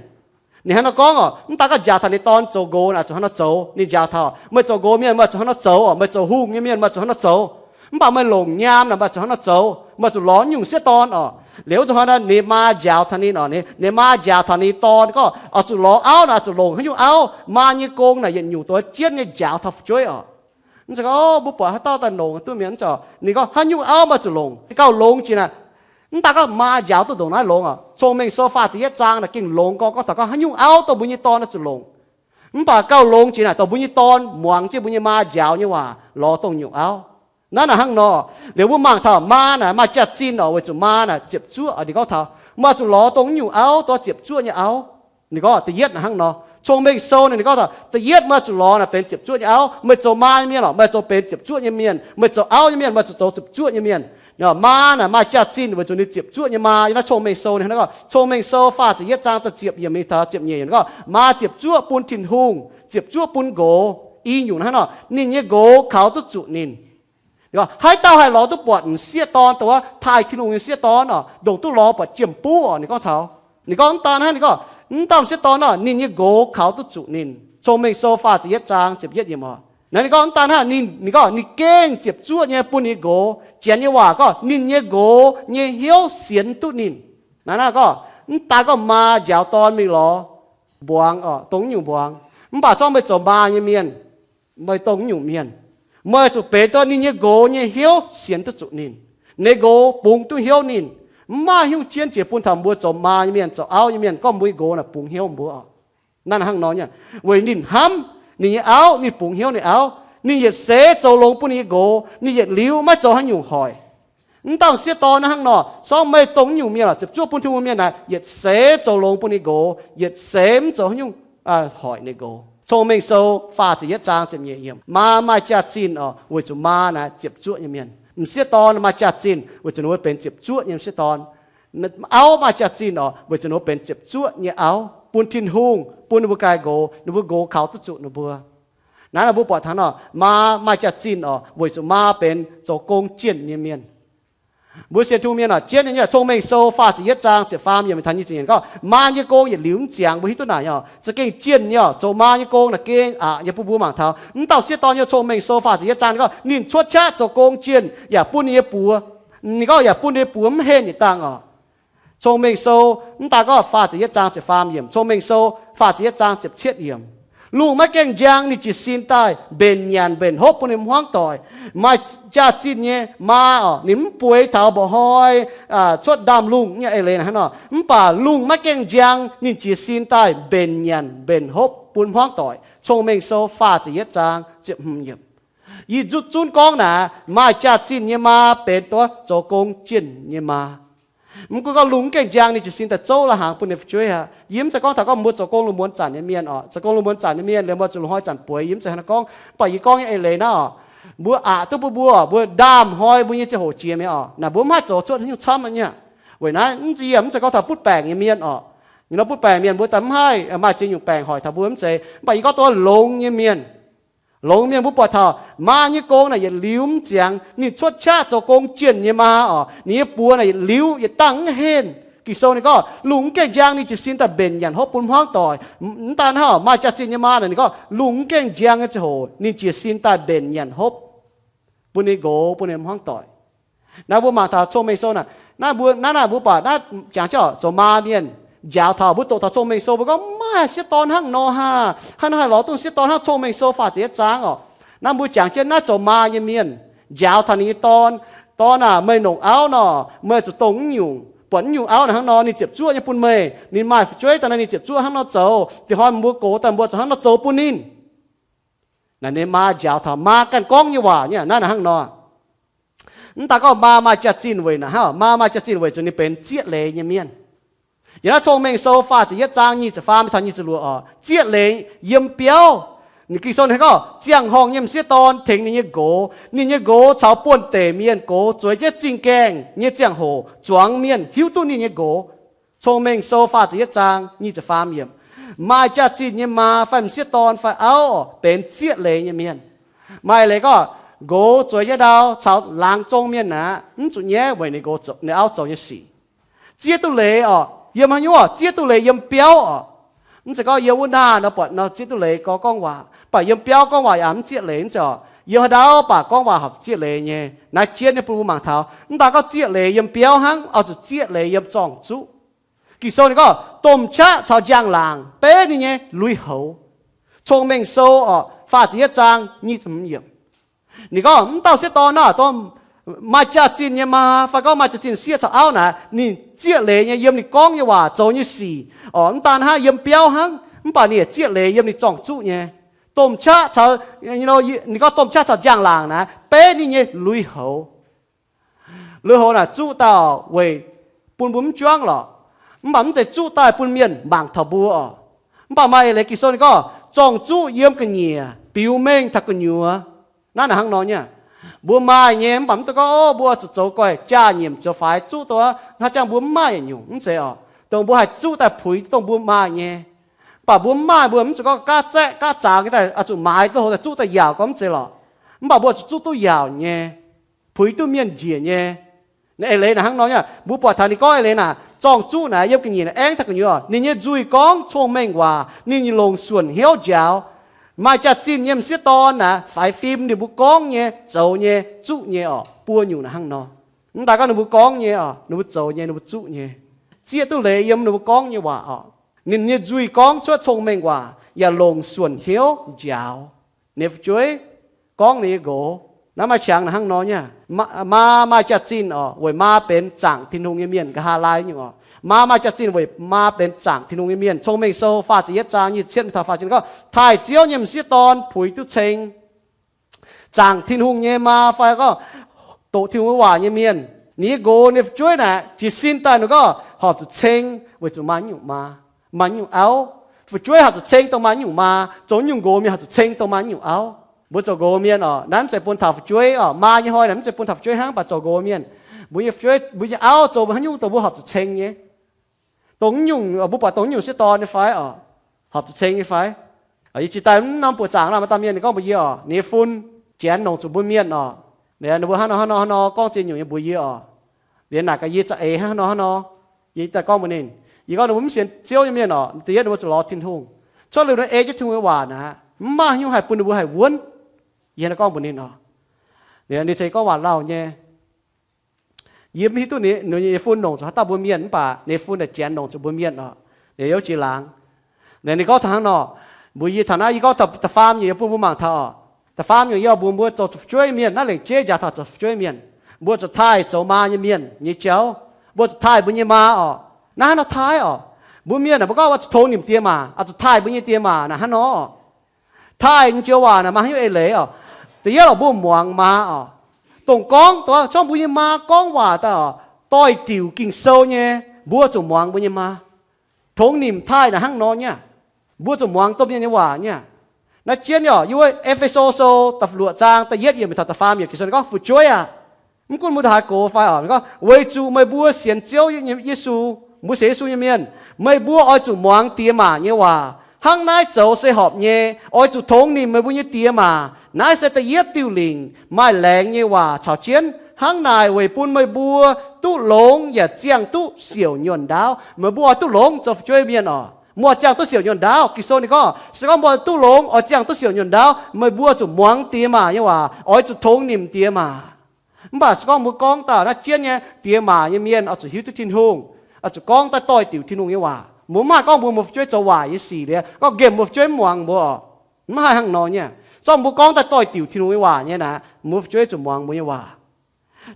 Ninh hnangv nor gorngv oc, mv daaih gorngv njaaux taux ninh dorn zoux nqox naaic zuqc hnangv nor zoux. Ninh njaaux taux, meih zoux nqox mienh meih zuqc hnangv nor zoux oc, meih zoux hungh nyei mienh meih zuqc hnangv nor zoux. Mv baac meih longc nyaam naaic meih zuqc hnangv nor zoux, meih zuqc lorz nyungc sieqv dorn oc. Liuz wuov zanc hnoi naaic ninh maa njaaux taux ninh oc, ninh maa njaaux taux ninh dorn gorngv oix zuqc lorz auv naaic zuqc longc haaix nyungc auv? Maa nyei gong naaic yietc nyungc doix jienv nyei njaaux taux fu'jueiv oc. Mv zeiz gorngv mbuo buatc haaix dauh daaih longc duqv mienh, mv zeiz. Ninh gorngv haaix nyungc auv meih zuqc longc, gauh longx jiex naaic. Mv daaih gorngv maa njaaux duqv ndongc naaiv longx oc. Cong-Mengh Sou faah ziepc yietv zaang naaic gengh longx gorngv, gorngv taux gorngv haaix nyungc auv dongh mbuo nyei dorn oix zuqc longc. Mv baac gauh longx jiex naaic dongh mbuo nyei dorn muangx jienv mbuo nyei maa njaaux nyei waac lorz dongh nyungc auv. Naaiv naaic hnangv nor, liuz mbuo mangc taux maa naaic maaih jaax-zinh oc, weic zuqc maa naaic ziepc zuoqv. Ninh gorngv taux maaih zuqc lorz dongh nyungc auv, dorh ziepc zuoqv nyei auv. Ninh gorngv da'yietv naaic hnangv nor, Cong-Mengh Sou ninh, ninh gorngv taux da'yietv maaih zuqc lorz naaic benx ziepc zuoqv nyei auv. Meih zoux maa nyei mienh oc, meih zoux benx ziepc zuoqv nyei mienh. Meih zoux auv nyei mienh, meih zuqc zoux ziepc zuoqv nyei mienh. Maa naaic maaih jaax-zinh weic zuqc ninh ziepc zuoqv nyei maa. Yiem naaiv Cong-Mengh Sou ninh hnangv nor gorngv, Cong-Mengh Sou faah ziepc yietv zaang da'ziepc yiemc mingh taux ziepc nyeic yiemc gorngv, maa ziepc zuoqv bun Tin-Hungh, ziepc zuoqv bun nqox. I nyungc hnangv nor, ninh nyei nqox kaux duqv zuqc ninh. Haaix dauh haih lorz duqv buatc m'sieqv dorn dongh wuov taaih Tin-Hungh nyei sieqv dorn oc, ndongc duqv lorz buatc jiem-buv oc. Ninh gorngv taux, ninh gorngv mv daan hnangv, ninh gorngv mv dauh m'sieqv dorn oc, ninh nyei nqox kaux duqv zuqc ninh. Cong-Mengh Sou faah ziepc yietv zaang ziepc yietv yiemc oc. Naaiv ninh gorngv mv daan hnangv, ninh, ninh gorngv ninh gengh ziepc zuoqv nyei bun ninh nyei nqox. Janx nyei waac gorngv ninh nyei nqox nyei hnyouv sienx duqv ninh. Naaiv naaiv gorngv mv daan gorngv maa njaaux dorn mingh lorz mbuangz oc, dongh nyungc mbuangz. Mv baac zorngv meih zoux maa nyei mienh, meih dongh nyungc mienh, meih zuqc benx dorh ninh nyei nqox nyei hnyouv sienx duqv zuqc ninh. Ninh nqox bungx duqv hnyouv ninh. Mv maaih haaix nyungc jienv jiex bun taux mbuo zoux maa nyei mienh, zoux auv nyei mienh gorngv mbuo nyei nqox naaic bungx hnyouv mbuo oc. Naaiv hnangv nor nyei, weic ninh hnamv ninh nyei auv, ninh bungx hnyouv ninh auv. Ninh yietc seix zoux longx bun ninh nyei nqox, ninh yietc liuz maiv zoux haaix nyungc hoic. Mv dauh m'sieqv dorn naaiv hnangv nor, sorng meih dongh nyungc mienh oc, ziepc zuoqv bun Tin-Hungh mienh naaic, yietc seix zoux longx bun ninh nqox, yietc seix mv zoux haaix nyungc hoic ninh nqox. Cong-Mengh Sou faah ziepc yietv zaang ziepc nyeic yiemc, maa maaih jaax-zinh oc, weic zuqc maa naaic ziepc zuoqv nyei mienh. M'sieqv dorn maaih jaax-zinh weic zuqc ninh mbuo benx ziepc zuoqv nyei m'sieqv dorn. Auv maaih jaax-zinh oc, weic zuqc ninh mbuo benx ziepc zuoqv nyei auv bun Tin-Hungh, bun ninh mbuo ganh nqox, ninh mbuo nqox kaux duqv zuqc ninh mbuo. Naaiv nor mbuo buatc taux nor, maa maaih jaax-zinh oc, weic zuqc maa benx zoux gong jienh nyei mienh. Mbuo sienx Tin-Hungh mienh oc, jienv nyei Cong-Mengh Sou faah ziepc yietv zaang ziepc faam yiemc taux nyic ziepc yiemc gorngv, maa nyei gong yietc liuz mv ziangx. Mbuo hiuv duqv naaic oc, za'gengh jienh nyei oc, zoux maa nyei gong naaic gengh aqc nyei. Bun mbuo mangc taux mv dauh m'sieqv dorn nyei Cong-Mengh Sou faah ziepc yietv zaang ninh gorngv ninh cuotv qaqv zoux gong jienh yaac bun ninh nyei buoz, ninh gorngv yaac bun ninh nyei buoz mv henh yietc dangh oc. Cong-Mengh Sou, mv daan gorngv faah ziepc yietv zaang ziepc faam yiemc, Cong-Mengh Sou faah ziepc yietv zaang ziepc cietv yiemc. Lungh maiv gaengh njang ninh jiez sin daaih mbenc nyanc mbenc hopv bun ninh hmuangv doic. Maaih jaax-zinh nyei maa oc, ninh mv bueix taux mba'hnoi cuotv ndaamv-lungh nyei eix leiz hnangv nor. Mv baac lungh maiv gaengh njang ninh jiez sin daaih mbenc nyanc mbenc hopv bun hmuangv doic. Cong-Mengh Sou faah ziepc yietv zaang ziepc hmz yiemc. Yie zunv gorngv naaic, maaih jaax-zinh nyei maa benx duqv zoux gong jienh nyei maa. Mv gunv gorngv lungh mv gaengh njang ninh jiez sin daaih zouv la'hnaangx bun ninh fu'jueiv aqv. Yie mv zeiz gorngv taux gorngv mbuo zoux gong lungh muonz zanc nyei mienh oc, zoux gong lungh muonz zanc nyei mienh liemh mbuo zuqc lungh hnoi zanc bueix, yie mv zeiz hnangv naaiv gorngv. Mv baac yie gorngv nyei eix leiz naaiv oc, mbuo aqc duqv bun mbuo, mbuo ndaamv-hnoi mbuo nyei ziangh hoc jiex mi'aqv oc. Naaic mbuo mv haih zoux cuotv haaix nyungc camv nyei. Weic naaiv mv zeiz yie mv zeiz gorngv taux butv baengc nyei mienh oc. Nor butv baengc mienh mbuo daaih mv haih maaih ziex nyungc baengc hoic taux mbuo mv zeiz. Mv baac yie gorngv duqv longx nyei mienh, longx mienh mbuo buatc taux maa nyei gong naaic yietc liuz mv ziangx. Ninh cuotv qaqv zoux gong jienh nyei maa oc, ninh nyei buoz naaic yietc liuz yietc dangh mv henh. Ging-Sou ninh gorngv lungh mv gaengh njang ninh jiez sin daaih mbenc nyanc hopv bun hmuangv doic. Mv daan hnangv, maaih jaax-zinh nyei maa naaic ninh gorngv lungh mv gaengh njang nyei ziangh hoc ninh jiez sin daaih mbenc nyanc hopv bun ninh nqox bun ninh hmuangv doic. Naaiv mbuo mangc taux Cong-Mengh Sou naaic, naaiv mbuo, naaiv naaic mbuo buatc naaiv jangx jienv zoux maa mienh njaaux taux mbuo doqc taux Cong-Mengh Sou mbuo gorngv mv maaih sieqv dorn hnangv nor haah, hnangv nor haih lorz duqv sieqv dorn hnangv. Cong-Mengh Sou faah ziepc yietv zaang oc, naaiv mbuo jangx jienv naaiv zoux maa nyei mienh njaaux taux ninh nyei dorn, Dorn aah, meih longc auv nor, meih zuqc dongh mv nyungc, buatc mv nyungc auv naaic hnangv nor, ninh ziepc zuoqv nyei bun meih. Ninh maaih fu'jueiv daaih nor, ninh ziepc zuoqv hnangv nor zoux. Dinh hnoi mbuo gox daaih mbuo zuqc hnangv nor zoux bun ninh. Naaic ninh maa njaaux taux maa ganh gorngv nyei waac nyei, naaiv naaic hnangv nor. Mv daaih gorngv maa maaih jaax-zinh weic naaic hnangv, maa maaih jaax-zinh weic zuqc ninh benx zieqv leiz nyei mienh. Yiem naaiv Cong-Mengh Sou faah ziepc yietv zaang nyic ziepc faam taux nyic ziepc luoqc oc, zieqv leiz yiem biauv. Ninh Ging-Sou ninh gorngv ziangh horngh nyei m'sieqv dorn tengx ninh nyei nqox, ninh nyei nqox caux buonv-deic mienh gox zueiz jienv zingh gaengh nyei ziangh hoc zuangx mienh hiuv duqv ninh nyei nqox. Cong-Mengh Sou faah ziepc yietv zaang nyic ziepc faam yiemc. Maaih jaax-zinh nyei maa fai m'sieqv dorn fai auv benx zieqv leiz nyei mienh. Maaih leiz gorngv nqox zueiz nyei ndau caux laangz zong mienh aqv, mv zuqc nyaiv weic ninh nqox, ninh auv zoux nyei sic. Zieqv duqv leiz oc, yiem haaix nyungc oc, zieqv duqv leiz yiem biauv oc. Mv zeiz gorngv yiem wuov naah nor buatc nor zieqv duqv leiz gorngv, gorngv waac, mv baac yiem biauv gorngv waac yaac mv zieqv leiz. Mv zeiz oc, yiem haaix ndau mv baac gorngv waac horpc zieqv leiz nyei. Naaiv jienv nyei bun mbuo mangc taux, mv daaih gorngv zieqv leiz yiem biauv hnangv, oix zuqc zieqv leiz yiem zorng-zuqv. Ging-Sou ninh gorngv domh qaqv caux njang-laangc beiv ninh nyei lui-houx. Cong-Mengh Sou oc, faah ziepc yietv zaang nyic ziepc hmz yiemc. Ninh gorngv mv dauh sieqv dorn naaic, dorh maaih jaax-zinh nyei maa fai gorngv maaih jaax-zinh sieqv caux auv naaic, ninh zieqv leiz nyei yiem ninh gorngv nyei waac, zoux nyei sic oc. Mv daan hnangv, yiem biauv hnangv, mv baac ninh yaac zieqv leiz yiem ninh zorng-zuqv nyei. Domh qaqv caux, ninh gorngv domh qaqv caux njang-laangc naaic beiv ninh nyei lui-houx. Lui-houx naaic zuqv daaih weic bun mbuo mv juangv lorqc, mv baac mv zeiz zuqv daaih bun mienh mangc taux mbuo oc. Mv baac maaih eix leiz Ging-Sou ninh gorngv zorng-zuqv yiem ga'nyiec biux mengh taux gu'nyuoz. Naaiv naaic hnangv nor nyei. Mbuo maaih nyei mv baac mv dungx gorngv, o, mbuo zuqc zoux guaih jaa-nyiemc zoux faix zuqv duqv, hnangv jangv mbuo mv maaih yietc nyungc. Mv zeiz oc. Dongh mbuo haih zuqv daaih puix dongh mbuo maaih nyei. Mv baac mbuo mv maaih, mbuo mv zuqc gorngv gaav zaeqv gaav zaangx nyei daaih oix zuqc maaiz lui-houx daaih zuqv daaih yaauc gorngv mv zeiz lorqc. Mv baac mbuo zuqc zuqv duqv yaauc nyei, puix duqv mienh njiec nyei. Naaiv eix leiz naaic hnangv nor nyei. Mbuo buatc taux ninh gorngv eix leiz naaic, zorng-zuqv naaic yiem ga'nyiec naaic aengv taux gu'nyuoz, ninh nyei nzuih gorngv cong-mengh waac, ninh nyei longc suonc hnyouv njaaux. Maaih jaax-zinh nyei m'sieqv dorn naaic faix fim ninh mbuo gorngv nyei, zoux nyei, zuqv nyei oc, buo nyungc naaic hnangv nor. Mv daaih gorngv ninh mbuo gorngv nyei oc, ninh mbuo zoux nyei, ninh mbuo zuqv nyei. Zieqv duqv leiz yiem ninh mbuo gorngv nyei waac oc. Ninh nyei nzuih gorngv cuotv cong-mengh waac yaac longc suonc hnyouv njaaux ninh fu'jueiv, gorngv ninh nyei nqox. Naaiv maaih qangx naaic hnangv nor nyei. Maa, maa maaih jaax-zinh oc, weic maa benx zaangc Tin-Hungh nyei mienh, nqa'haav laai nyungc oc. Maa maaih jaax-zinh weic maa benx zaangc Tin-Hungh nyei mienh. Cong-Mengh Sou faah ziepc yietv zaang nyic ziepc cietv mingh taux faah ziepc gorngv, taaih Ziouv nyei m'sieqv dorn puix duqv ceng. Zaangc Tin-Hungh nyei maa fai gorngv doqc Tin-Hungh waac nyei mienh, ninh nyei nqox ninh fu'jueiv naaic jiez sin daaih ninh gorngv horpc zuqc ceng weic zuqc maaih nyungc maa, maaih nyungc auv. Fu'jueiv horpc zuqc ceng dongh maaih nyungc maa, zoux nyungc nqox mienh horpc zuqc ceng dongh maaih nyungc auv. Mbuo zoux nqox mienh oc, naaiv mv zeiz bun taux fu'jueiv oc. Maa nyei hnoi naaiv mv zeiz bun taux fu'jueiv hnangv, mv baac zoux nqox mienh, mbuo nyei fu'jueiv, mbuo nyei auv zoux haaix nyungc dongh mbuo horpc zuqc ceng nyei. Dongh nyungc, mbuo buatc dongh nyungc sieqv dorn nyei fai oc, horpc zuqc ceng nyei fai? Yie jiex daaih mv norm buoqc zaangc naaic, maaih dauh mienh ninh gorngv mbuox yie oc, ninh nyei fun janx longc zuqc mbuo mienh oc. Ninh mbuo hnangv nor hnangv nor hnangv nor gorngv ziex nyungc nyei mbuox yie oc. Liuz naaic gaax yie za'eix hnangv nor hnangv nor. Yie daaih gorngv mbuox ninh, yie gorngv ninh mbuo mv sienx Ziouv nyei mienh oc, da'yietv ninh mbuo zuqc lorz Tin-Hungh. Cuotv liuz ninh ei jienv Tin-Hungh nyei waac naaic, mv maaih haaix nyungc haih bun ninh mbuo haih wuonv. Yie hnangv nor gorngv mbuox ninh oc. Ninh, ninh za'eix gorngv waac lauh nyei. Yie mv hiuv duqv ninh, ninh nyei fun longc zuqc haaix dauh mbuo mienh, mv baac ninh fun naaic janx longc zuqc mbuo mienh oc. Ninh youv jiex laangz. Ninh, ninh gorngv taux hnangv nor, mbuox yie taux naaiv, yie gorngv taux da'faam nyungc yie bun mbuo mangc taux oc. Da'faam nyungc yie oix mbuox mbuo zoux fu'jueiv mienh, naaiv lengc jeiv njaaux taux zoux fu'jueiv mienh, mbuo zuqc taaih zoux maa nyei mienh nyei jauv. Mbuo zuqc taaih mbuo nyei maa oc. Naaiv hnangv nor taaih oc. Mbuo mienh naaic mbuo gorngv oix zuqc tongx nimc diex maac, oix zuqc taaih mbuo nyei diex maac naaic hnangv nor oc. Taaih nyei joux waac naaic maaih haaix nyungc eix leiz oc? Da'yietv oc, mbuo muangx maa oc. Dongh gorngv, dongh wuov, hnangv mbuo nyei maa gorngv waac daaih oc, doix-diuc Ging-Sou nyei, mbuo zuqc muangx mbuo nyei maa. Tongx nimc taaih naaic hnangv nor nyei aqv. Mbuo zuqc muangx domh mienh nyei waac nyei aqv. Naaiv jienv oc, yiem wuov E^fe^so Sou da'luoqc zaang da'yietv yiemc mingh taux da'faam yiemc Ging-Sou ninh gorngv, fu'jueiv aac, mv gunv mbuo ndongc haaix gox fai oc, ninh gorngv, weic zuqc meih mbuo sienx Ziouv Yesu, mbuo sienx Yesu nyei mienh, meih mbuo oix zuqc muangx diex maac nyei waac. Hnangv naaiv zoux se horpc nyei. Oix zuqc tongx nimc meih mbuo nyei diex maac. Naaiv se da'yietv diuh lingc maaih laengz nyei waac caux jienv. Hnangv naaic weic bun meih mbuo duqv longx yaac ziangh duqv siouc nyuonh ndaauv. Meih mbuo oix duqv longx zoux fu'jueiv mienh oc. Mbuo oix ziangh duqv siouc nyuonh ndaauv. Ging-Sou ninh gorngv, se gorngv mbuo duqv longx oix ziangh duqv siouc nyuonh ndaauv, meih mbuo zuqc muangx diex maac nyei waac, oix zuqc tongx nimc diex maac. Mv baac se gorngv mbuo gorngv daaih naaiv jienv nyei, diex maac nyei mienh oix zuqc hiuv duqv Tin-Hungh, oix zuqc gorngv daaih doix-diuc Tin-Hungh nyei waac. Mbuo mv haih gorngv mbuox mbuo fu'jueiv zoux waaic nyei sic liuz, gorngv nqemh mbuo fu'jueiv mv muangx mbuo oc. Mv haih hnangv nor nyei. Se gorngv mbuo gorngv daaih doix-diuc Tin-Hungh nyei waac nyei naaic, mbuo fu'jueiv zuqc muangx mbuo nyei waac.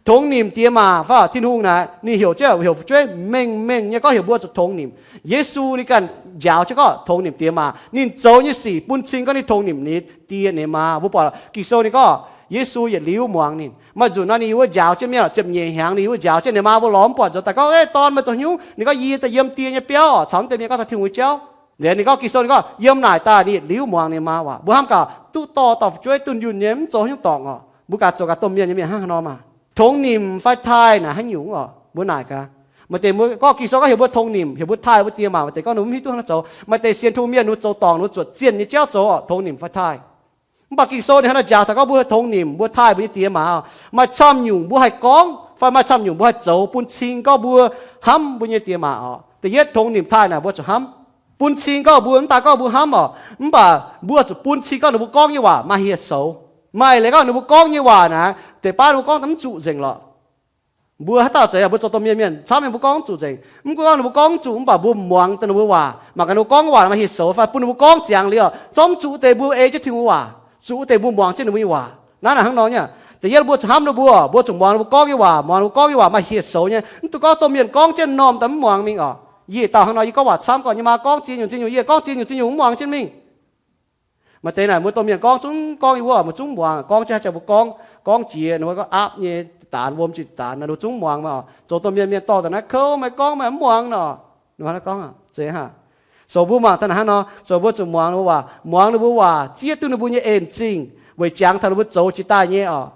Tongx nimc diex maac fai Tin-Hungh naaic, ninh heuc jienv, heuc fu'jueiv mengh mengh nyei gorngv heuc mbuo zuqc tongx nimc. Yesu ninh ganh njaaux jienv gorngv tongx nimc diex maac. Ninh zoux nyei sic bun cing gorngv ninh tongx nimc ninh die ninh maa. Mbuo buatc Ging-Sou ninh gorngv Yesu yietc liuz muangx ninh. Maaih nzunc nor ninh yiem wuov njaaux jienv mienh, ziepc nyeic hnyangx ninh yiem wuov njaaux jienv, ninh maa mbuo lorz mv buatc nzoux daaih gorngv, Ei dorn, meih zoux haaix nyungc? Ninh gorngv, Yie daaih yiem die nyei biauv oc. Caux mv deix mienh gorngv taux Tin-Hungh nyei jauv. Liuz ninh gorngv, Ging-Sou ninh gorngv yiem naaic daaih ninh yietc liuz muangx ninh maa waac. Mbuo hnamv gaax, duqv dorh dauh fu'jueiv dunh yunh nyei, mv zoux haaix nyungc dorngc oc. Mbuo ganh zoux gaax domh mienh nyei mienh hnangv haaix nor maah. Tongx nimc fai taaih naaic haaix nyungc oc? Mbuo naaic gaax. Maaih deix mbuo gorngv Ging-Sou gorngv heuc mbuo tongx nimc, heuc mbuo taaih mbuo die maac, maaih deix gorngv ninh mv hiuv duqv hnangv naaiv zoux. Maaih deix sienx Tin-Hungh mienh ninh mbuo zoux dorngc, ninh mbuo zuotc zienh nyei jauv zoux oc, tongx nimc fai taaih. Mv baac Ging-Sou ninh hnangv naaiv njaaux taux gorngv mbuo tongx nimc, mbuo taaih mbuo nyei die maac oc. Maaih camv nyungc mbuo haih gorngv, fai maaih camv nyungc mbuo haih zoux bun cing gorngv mbuo hnamv mbuo nyei die maac oc. Da'yietv, tongx nimc taaih naaic mbuo zuqc hnamv, bun cing gorngv mbuo, mv daaih gorngv mbuo hnamv oc, mv baac mbuo zuqc bun cing gorngv ninh mbuo gorngv nyei waac maaih hieh soux. Maaih leiz gorngv ninh mbuo gorngv nyei waac naaic, deix baav ninh mbuo gorngv daaih mv zuqc nzengc lorqc. Mbuo haaix dauh zeiz, mbuo zoux domh mienh mienh camv nyei, mbuo gorngv mv zuqc nzengc. Mv gunv gorngv ninh mbuo gorngv mv zuqc, mv baac mbuo muangx daaih ninh mbuo waac, mangc gaax ninh mbuo gorngv waac maaih hieh soux fai bun ninh mbuo gorngv ziangx liuz oc, zorqv mv zuqc deix mbuo ei jienv Tin-Hungh waac, zuqc deix mbuo muangx jienv ninh mbuo nyei waac. Naaiv naaic hnangv nor nyei. Da'yietv mbuo zuqc hnamv ninh mbuo, mbuo zuqc muangx ninh mbuo gorngv nyei waac, muangx ninh mbuo gorngv nyei waac maaih hieh soux nyei. Mv dungx gorngv domh mienh gorngv jienv normh daaih mv muangx mingh oc. Yie dauh hnangv nor, yie gorngv waac camv, gorngv nyei maa gorngv ziex nyungc ziex nyungc, yie gorngv ziex nyungc ziex nyungc mv muangx jienv mingh. Maaih deix naaic mbuo domh mienh gorngv zungv gorngv yie wuov, mbuo zungv muangx, gorngv jienv haaix jauv mbuo gorngv, gorngv jiex ninh mbuo gorngv aapv nyei daanx, wuom jiex daanx, ninh mbuo zungv mv muangx maah. Zoux domh mienh mienh dorh daaih naaiv kouv, meih gorngv meih mv muangx nor. Ninh mbuo hnangv naaiv gorngv, zeiz hnangv. Zoux mbuo mangc taux naaic hnangv nor, zoux mbuo zuqc muangx ninh mbuo waac, muangx ninh mbuo waac zieqv duqv ninh mbuo nyei en zingh weic jangx taux ninh mbuo zoux jiex daaih nyei oc.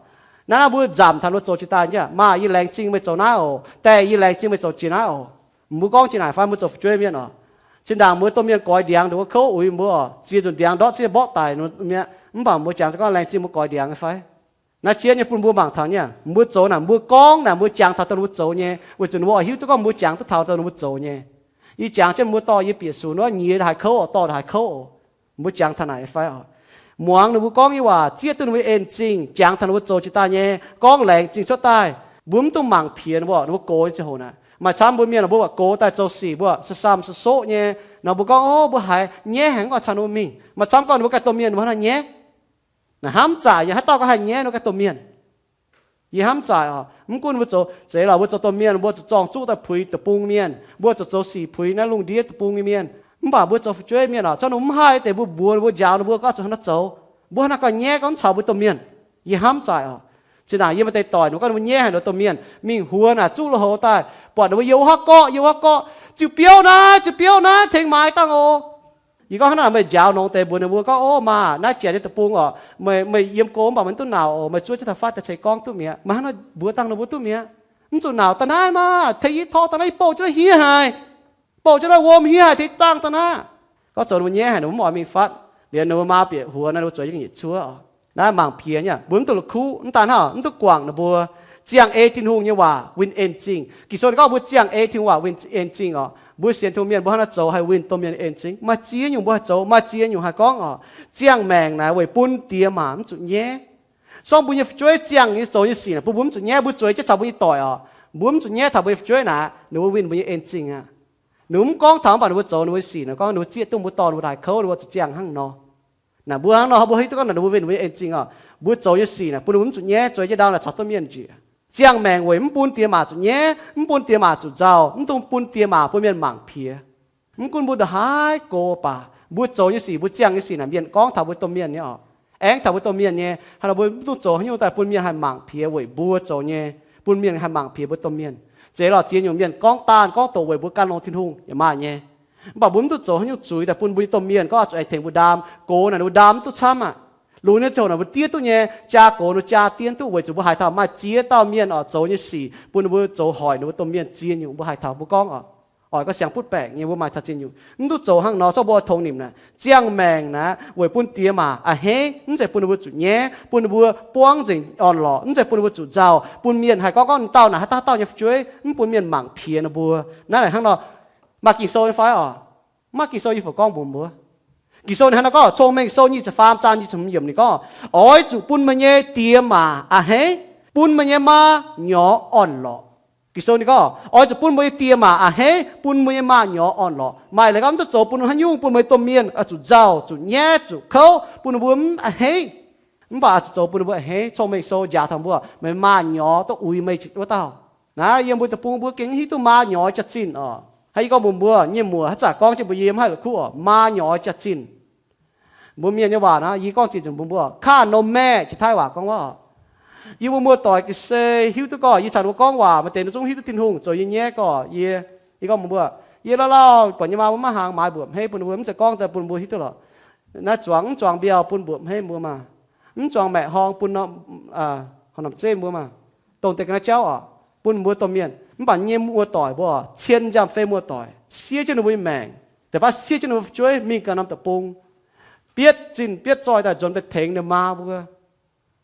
Naaiv naaiv mbuo nzamc taux ninh mbuo zoux jiex daaih nyei, Maah, yie laengz zingh meih zoux naaiv oc. Daaih yie laengz zingh meih zoux jiex naaiv oc. Mbuo gorngv jiex naaic fai mbuo zoux fu'jueiv mienh oc. Zinh ndaangc mbuo domh mienh goix ndiangx ndongc wuov kouv uix mbuo oc, ziex nzunc ndiangx ndortv ziex mborqv daic mi'aqv, mv baac mbuo jangx gorngv laengz zingh mbuo goix ndiangx fai? Naaiv jiex nyei bun mbuo mangc taux nyei, mbuo zoux naaic, mbuo gorngv naaic, mbuo jangx taux dongh ninh mbuo zoux nyei, weic zuqc ninh mbuo oix hiuv duqv gorngv mbuo jangx duqv taux dongh ninh mbuo zoux nyei. Yie jangx jienv mbuo dorh yie bieqc sux nor, nyiex haaix kouv oc, dorh haaix kouv oc. Mbuo jangx taux naaic fai oc? Muangx ninh mbuo gorngv nyei waac zieqv duqv ninh mbuo en zingh, jangx taux ninh mbuo zoux jiex daaih nyei, gorngv laengz zingh cuotv daaih. Mbuo mv dungx mangc piex ninh mbuo, ninh mbuo gox nyei ziangh hoc naaic. Maaih camv mbuo mienh mbuo buatc gox daaih zoux sic mbuo sa-saam sa-soqv nyei nor, mbuo gorngv, Ov, mbuo haiz nyaiv haic, mv oix caux ninh mbuo mingh. Maaih camv gorngv ninh mbuo ganh domh mienh mbuo hnangv naaiv nyaiv. Naaic hnamv zaaic nyei, haaix dauh ganh haih nyaiv ninh ganh domh mienh? Yie hnamv zaaic oc. Mv gunv mbuo zoux zeiz lorqc, mbuo zoux domh mienh mbuo zuqc zorng zuqv daaih puix deic-bung mienh, mbuo zuqc zoux sic puix naaiv lungh ndiev deic-bung nyei mienh. Mv baac mbuo zoux fu'jueiv mienh oc, zorqv ninh mv haih deix mbuo mbuox ninh mbuo, njaaux ninh mbuo gorngv zuqc hnangv naaiv zoux. Mbuo hnangv naaiv ganh nyaiv gorngv mv caux mbuo domh mienh. Yie hnamv zaaic oc. Zinh ndaangc yie maaih deix doic ninh gorngv ninh mbuo nyaiv haic ninh mbuo domh mienh, mingh huox naaic zuqv lui-houx daaih, buatc ninh mbuo yiem wuov haav gorqv, yiem wuov haav gorqv, ziux biouv naaiv, ziux biouv naaiv, tengx maaiz dangh oc. Yie gorngv hnangv naaic, meih njaaux nongx deix mbuox ninh mbuo gorngv, Ov, maah, naaiv janx nyei deic-bung oc, meih, meih yiem go mv baac meih mv duqv nauc oc, meih zuov jienv taux fatv daaih ceix gorngv duqv mi'aqv. Meih hnangv nor mbuox dangh ninh mbuo duqv mi'aqv. Mv zuqc nauc, daaih naaiv maah, tengx yie torqv daaih naaiv, yie bouh jienv naaiv hniev haic, bouh jienv naaiv wuom hniev haic, tengx dangh daaih naaiv. Gorngv zoux ninh mbuo nyaiv haic, ninh mbuo mv oix mingh fatv. Liuz ninh mbuo maa bieqc huox nor, ninh mbuo zueiz jienv yietc cuotv oc. Naaiv mangc piex nyei, mbuo mv duqv la'kuqv, mv daan hnangv, mv duqv guangc ninh mbuo. Ziangh ei Tin-Hungh nyei waac winh en zingh. Ging-Sou ninh gorngv mbuo ziangh ei Tin-Hungh waac winh en zingh oc. Mbuo sienx Tin-Hungh mienh mbuo hnangv naaiv zoux haih winh domh mienh en zingh. Maaih ziex nyungc mbuo haih zoux, maaih ziex nyungc haih gorngv oc. Ziangh maengc naaic weic bun diex maac mv zuqc nyaiv. Sorng mbuo nyei fu'jueiv ziangh nyei zoux nyei sic naaic bun mbuo mv zuqc nyaiv, mbuo zueiz jienv caux mbuo nyei doic oc, mbuo mv zuqc nyaiv taux mbuo nyei fu'jueiv naaic, ninh mbuo winh mbuo nyei en zingh aqv. Ninh mbuo mv gorngv taux, mv baac ninh mbuo zoux ninh mbuo sic naaic, gorngv ninh mbuo zieqv duqv mbuo dorh ninh mbuo daaih kouv, ninh mbuo zuqc ziangh hnangv nor. Naaic mbuo hnangv nor mbuo hiuv duqv gorngv naaic ninh mbuo winh mbuo nyei en zingh oc. Mbuo zoux nyei sic naaic bun ninh mbuo mv zuqc nyaiv, zueiz jienv ndau naaic caux domh mienh njiec. Ziangh maengc weic mv bun diex maac zuqc nyaiv, mv bun diex maac zuqc nzauh, mv dungx bun diex maac bun mienh mangc piex. Mv gunv mbuo ndongc haaix gox baac, mbuo zoux nyei sic, mbuo ziangh nyei sic naaic mienh gorngv taux mbuo domh mienh nyei oc. Aengx taux mbuo domh mienh nyei. Hnangv nor mbuo mv dungx zoux haaix nyungc daaih bun mienh haih mangc piex weic mbuo zoux nyei, bun mienh haih mangc piex mbuo domh mienh. Zeiz lorqc, ziex nyungc mienh gorngv daanh gorngv doqc weic mbuo gan longx Tin-Hungh yaac maaih nyei. Mv baac mbuo mv dungx zoux haaix nyungc zuiz daaih bun mbuo nyei domh mienh gorngv oix zuqc aengx tengx mbuo ndaam. Gox naaic ninh mbuo ndaam mv duqv camv aqv. Longx nyei ziangh hoc naaic mbuo diev duqv nyei, jaa gox ninh mbuo jaa diev duqv weic zuqc mbuo haiz taux maaih ziex dauh mienh oc zoux nyei sic bun ninh mbuo zoux hoic ninh mbuo domh mienh ziex nyungc mbuo haiz taux mbuo gorngv oc. Oix gorngv siang butv baengc nyei mbuo maaih taux ziex nyungc. Mv duqv zoux hnangv nor, zorqv mbuo tongx nimc naaic. Ziangh maengc naaiv weic bun diex maac a'hneiv, mv zeiz bun ninh mbuo zuqc nyaiv, bun ninh mbuo buangv nzengc orn-lorqc, mv zeiz bun ninh mbuo zuqc nzauh, bun mienh haih gorngv, gorngv dauh naaic haaix dauh haaix dauh nyei fu'jueiv, mv bun mienh mangc piex ninh mbuo. Naaiv naaic hnangv nor, maaih Ging-Sou nyei fai oc? Maiv maaih Ging-Sou yie fai gorngv mbuox mbuo. Ging-Sou ninh hnangv nor gorngv, Cong-Mengh Sou nyic ziepc faam zaang nyic ziepc hmz yiemc ninh gorngv, Oix zuqc bun meih nyei diex maac a'hneiv, bun meih nyei maa nyorx orn-lorqc. Ging-Sou ninh gorngv, Oix zuqc bun mbuo nyei diex maac a'hneiv, bun mbuo nyei maa nyorx orn-lorqc. Maaih leiz gorngv mv duqv zoux bun haaix nyungc, bun mbuo nyei domh mienh zuqc nzauh, zuqc nyaiv, zuqc kouv, bun ninh mbuo mv a'hneiv. Mv baac oix zuqc zoux bun ninh mbuo a'hneiv. Cong-Mengh Sou njaaux taux mbuo, meih maa nyorx duqv uix meih wuov dauh. Naaiv yiem mbuo deic-bung mbuo gengh hiuv duqv maa nyorx jaax-zinh oc. Hnangv yie gorngv mbuox mbuo, nyei muoc haaix zanc gorngv jienv mbuox yie mv haih la'kuqv oc, maa nyorx jaax-zinh. Mbuo mienh nyei waac naaiv yie gorngv zinh nzengc mbuox mbuo, ข้านมแม่ jiex Taiv waac gorngv wuov. Yie mbuo muoz-doic ga'sie hiuv duqv gorngv yie caux ninh mbuo gorngv waac maaih deix ninh zungv hiuv duqv Tin-Hungh zoux yie nyei gorngv. Yie, yie gorngv mbuox mbuo, yie lauh lauh buatc nyei maa mbuo maiv maaih hnaangx maaiz mbuoqc hmeiv bun ninh mbuo, mv zeiz gorngv daaih bun mbuo hiuv duqv lorqc. Naaiv zuangx mv zuangx mbiauh bun mbuoqc hmeiv mbuo maah. Mv zuangx maeqc horngh bun norm, norm zeiv mbuo maah. Dongh deix ga'naaiv jauv oc, bun mbuo domh mienh. Mv baac nyei muoz-doic mbuo, cien nziaamv-fei muoz-doic, siev jienv ninh mbuo nyei maengc. Deix baav siev jienv ninh mbuo fu'jueiv mingh ganh norm deic-bung, bietv zinh bietv zoih daaih nzuonx daaih tengx ninh maa mbuo,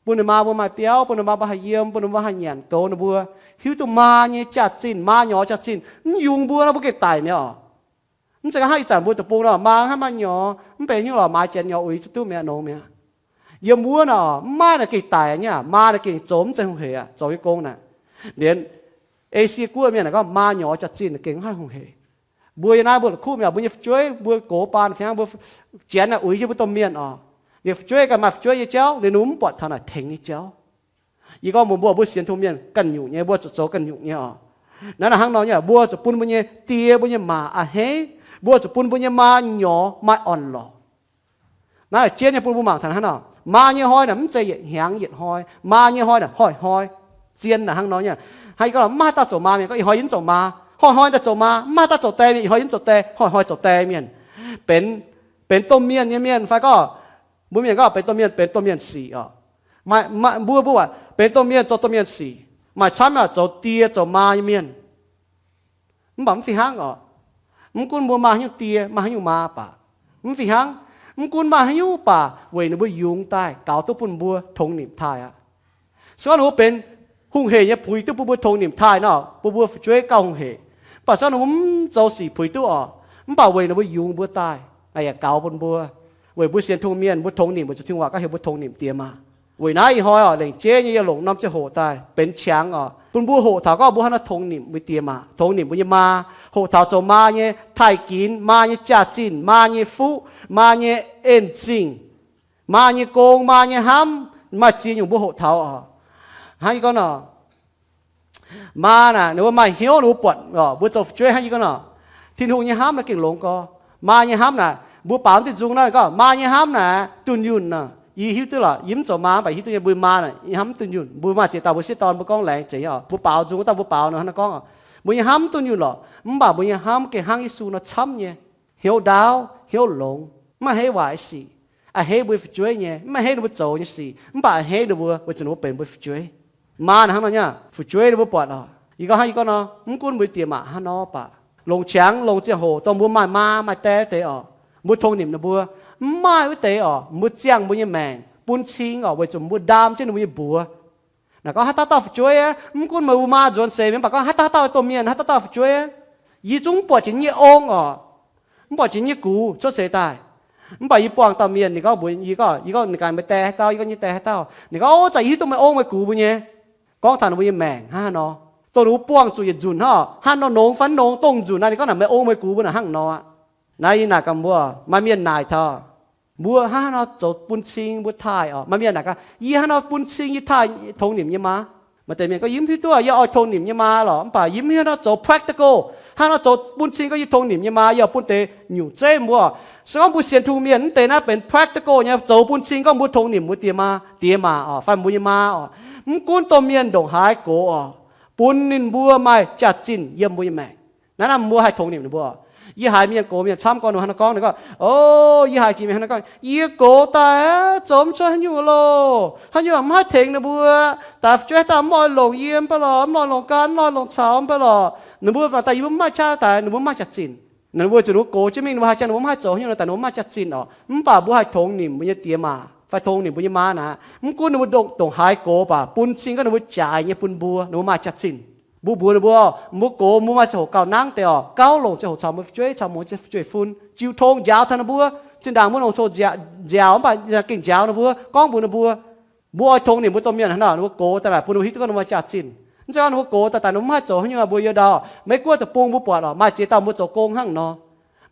bun ninh maa mbuo maaih biauv, bun ninh maa mbuo haih yiem, bun ninh mbuo haih nyanc goux ninh mbuo, hiuv duqv maa nyei jaax-zinh, maa nyorx jaax-zinh. Mv yungz mbuo nor, mbuo gengh daic mi'aqv oc. Mv zeiz hnangv ih zanc mbuo deic-bung nor, maa hnangv maa nyorx, mv benx hnyouv lorqc, maaiz janx nyorx uix zuqc duqv mi'aqv, nongx mi'aqv. Yiem wuov nor, mv maaih naaic gengh daic nyei aqv. Maa naaic gengh zoux mv zeiz hungh hec aqv, zoux nyei gong naaic. Liemh Esie guoqv mienh naaic gorngv maa nyorx jaax-zinh naaic gengh mv haih hungh hec. Mbuo yie naaiv mbuo la'kuqv mi'aqv, mbuo nyei fu'jueiv, mbuo gox baan fih hnangv mbuo janx naaic uix jienv mbuo domh mienh oc. Ninh fu'jueiv ganh maaih fu'jueiv nyei jauv, liuz ninh mbuo mv buatc taux naaic tengx nyei jauv. Yie gorngv mbuox mbuo, mbuo sienx Tin-Hungh mienh ganh nyungc nyei, mbuo zuqc zoux ganh nyungc nyei oc. Naaiv naaic hnangv nor nyei, mbuo zuqc bun mbuo nyei die mbuo nyei maa a'hneiv. Mbuo zuqc bun mbuo nyei maa nyorx maaih orn-lorqc. Naaiv jienv nyei bun mbuo mangc taux hnangv nor, maa nyei hnoi naaic mv zeiz yietc hnyangx yietc hnoi. Maa nyei hnoi naaic hnoi-hnoi. Zien naaic hnangv nor nyei. Hnangv yie gorngv, mv maaih haaix dauh zoux maa mienh gorngv ih hnoi yie mv zoux maa, hnoi-hnoi daaih zoux maa. Mv maaih haaix dauh zoux die mienh ih hnoi yie mv zoux die, hnoi-hnoi zoux die mienh. Benx, benx domh mienh nyei mienh fai gorngv, mbuo mienh gorngv benx domh mienh, benx domh mienh sic oc. Maaih, maaih mbuo, mbuo waac benx domh mienh zoux domh mienh sic. Maaih camv yaac zoux die zoux maa nyei mienh. Mv baac mv fih hnangv oc. Mv gunv mbuo maaih haaix nyungc die, maaih haaix nyungc maa baac, mv fih hnangv, mv gunv maaih haaix nyungc baac weic ninh mbuo yungz daaih gaux duqv bun mbuo tongx nimc taaih aqv. Se gorngv ninh mbuo benx hungh hec nyei puix duqv bun mbuo tongx nimc taaih nor, bun mbuo fu'jueiv gauh hungh hec. Mv baac se gorngv ninh mbuo mv zoux sic puix duqv oc, mv baac weic ninh mbuo yungz mbuo daaih, yaac gaux bun mbuo. Weic mbuo sienx Tin-Hungh mienh, mbuo tongx nimc weic zuqc Tin-Hungh waac gorngv heuc mbuo tongx nimc die maa. Weic naaiv ih hnoi oc, lengc jeiv nyei yie longc norm ziangh hoc daaih benx qangx oc, bun mbuo hoqc taux gorngv mbuo hnangv naaiv tongx nimc mbuo die maa, tongx nimc mbuo nyei maa, hoqc taux zoux maa nyei taaih ginx, maa nyei jaax-zinh, maa nyei fuqv, maa nyei en-zingh, maa nyei gong, maa nyei hnamv, maaih ziex nyungc mbuo hoqc taux oc. Hnangv yie gorngv nor, maa naaic ninh mbuo maaih hnyouv ninh mbuo buatc oc, mbuo zoux fu'jueiv hnangv yie gorngv nor, Tin-Hungh nyei hnamv naaiv gengh longx gorx. Maa nyei hnamv naaic mbuo baaux diuh nzung naaiv gorngv maa nyei hnamv naaic dunh yunh nor. Yie hiuv duqv lorqc, yie mv zoux maa mv baac hiuv duqv nyei, mbuo maa naaic hnamv dunh yunh. Mbuo maaih ziex dauh mbuo sieqv dorn mbuo gorngv laengz zeiz nyei oc, mbuo baaux nzung wuov dauh mbuo baaux nor hnangv naaiv gorngv oc, mbuo nyei hnamv dunh yunh lorqc, mv baac mbuo nyei hnamv gengh hnangv Yesu nor camv nyei. Hnyouv ndaauv, hnyouv longx, mv maaih hei waaic sic, a'hneiv mbuo nyei fu'jueiv nyei, mv maaih hei ninh mbuo zoux nyei sic, mv baac a'hneiv ninh mbuo weic zuqc ninh mbuo benx mbuo fu'jueiv. Maa naaic hnangv nor nyei, fu'jueiv ninh mbuo buatc oc. Yie gorngv hnangv yie gorngv nor, mv gunv mbuo nyei diex maac haaix nor baac, longc qangx longc ziangh hoc dongh mbuo maaih maa maaih die deix oc, mbuo tongx nimc ninh mbuo. Mv maaih wuov deix oc, mbuo ziangh mbuo nyei maengc bun cing oc, weic zuqc mbuo ndaam jienv ninh mbuo nyei mbuox. Naaic gorngv haaix dauh dauh fu'jueiv aeqv, mv gunv meih mbuo maa nzuonx seix mienh, mv baac gorngv haaix dauh dauh domh mienh, haaix dauh dauh fu'jueiv, yie zungv mv buatc jiex nyei ong oc, mv buatc jiex nyei gux cuotv seix daaih. Mv baac yie buangh dauh mienh, ninh gorngv mbuox yie gorngv, yie gorngv ninh ganh meih die haaix dauh, yie gorngv nyei die haaix dauh. Ninh gorngv, o, zaqc yie hiuv duqv meih ong meih gux mbuo nyei. Gorngv taux ninh mbuo nyei maengc hnangv haaix nor, dongh ninh mbuo buangh zuqc yietc nzunc hnangv, hnangv nor nongx fai nongx dongh nzunc naaiv, ninh gorngv naaic meih ong meih gux mbuo naaic hnangv nor aqv. Naaiv yie naaic gaax mbuo, maaih mienh naaic taux mbuo hnangv haaix nor zoux bun cing mbuo taaih oc. Maaih mienh naaic gaax, yie hnangv haaix nor bun cing yie taaih tongx nimc nyei maa? Maaih deix mienh gorngv, yie mv hiuv duqv, yie oix tongx nimc nyei maa lorqc, mv baac yie mv hiuv haaix nor zoux practical, hnangv haaix nor zoux bun cing gorngv yie tongx nimc nyei maa, yie oix bun deix nyungc zeiv mbuo. Se gorngv mbuo sienx Tin-Hungh mienh mv deix naaiv benx practical nyei, zoux bun cing gorngv mbuo tongx nimc mbuo diex maa, diex maac oc, fai mbuo nyei maa oc. Mv gunv domh mienh ndongc haaix gox oc, bun ninh mbuo maaih jaax-zinh yiem mbuo nyei maengc. Naaiv naaiv mbuo haih tongx nimc ninh mbuo. Yie haiz mienh gox mienh camv gorngv ninh hnangv naaiv gorngv, ninh gorngv, o, yie haiz jiex mienh hnangv naaiv gorngv, yie gox daaih zoux mv cuotv haaix nyungc loh, haaix nyungc mv haih tengx ninh mbuo. Daaih fu'jueiv haaix dauh mv oix longc yie mv baac lorqc, mv oix longc ganh, mv oix longc caux mv baac lorqc, ninh mbuo maaih daaih yie mbuo mv maaih qaqv daaih, ninh mbuo mv maaih jaax-zinh. Ninh mbuo zuqc ninh mbuo gox jienv mingh, ninh mbuo haaix jangx ninh mbuo mv haih zoux haaix nyungc daaih, ninh mbuo mv maaih jaax-zinh oc. Mv baac mbuo haih tongx nimc mbuo nyei diex maac fai tongx nimc mbuo nyei maa naaic. Mv gunv ninh mbuo ndongc haaix gox baac bun cing gorngv ninh mbuo jaaix nyei bun mbuo, ninh mbuo maaih jaax-zinh. Mbuo mbuox ninh mbuo, mbuo gox mbuo maaih ziangh hoc gauh nangv deix oc, gauh longc ziangh hoc caux mbuo fu'jueiv, caux mbuo fu'jueiv fun, jiu tong njaaux taux ninh mbuo. Zinh ndaangc mbuo longc coc nziaaux mv baac gengh njaaux ninh mbuo, gorngv mbuox ninh mbuo, mbuo oix tongx nimc mbuo domh mienh hnangv nor, ninh mbuo gox daaih naaic bun ninh mbuo hiuv duqv gorngv ninh mbuo maaih jaax-zinh. Mv zeiz gorngv ninh mbuo gox daaih daaih ninh mbuo mv haih zoux haaix nyungc, mbuo yiem ndau Meiv Guoqv deic-bung mbuo buatc oc, maaih ziex dauh mbuo zoux gong hnangv nor.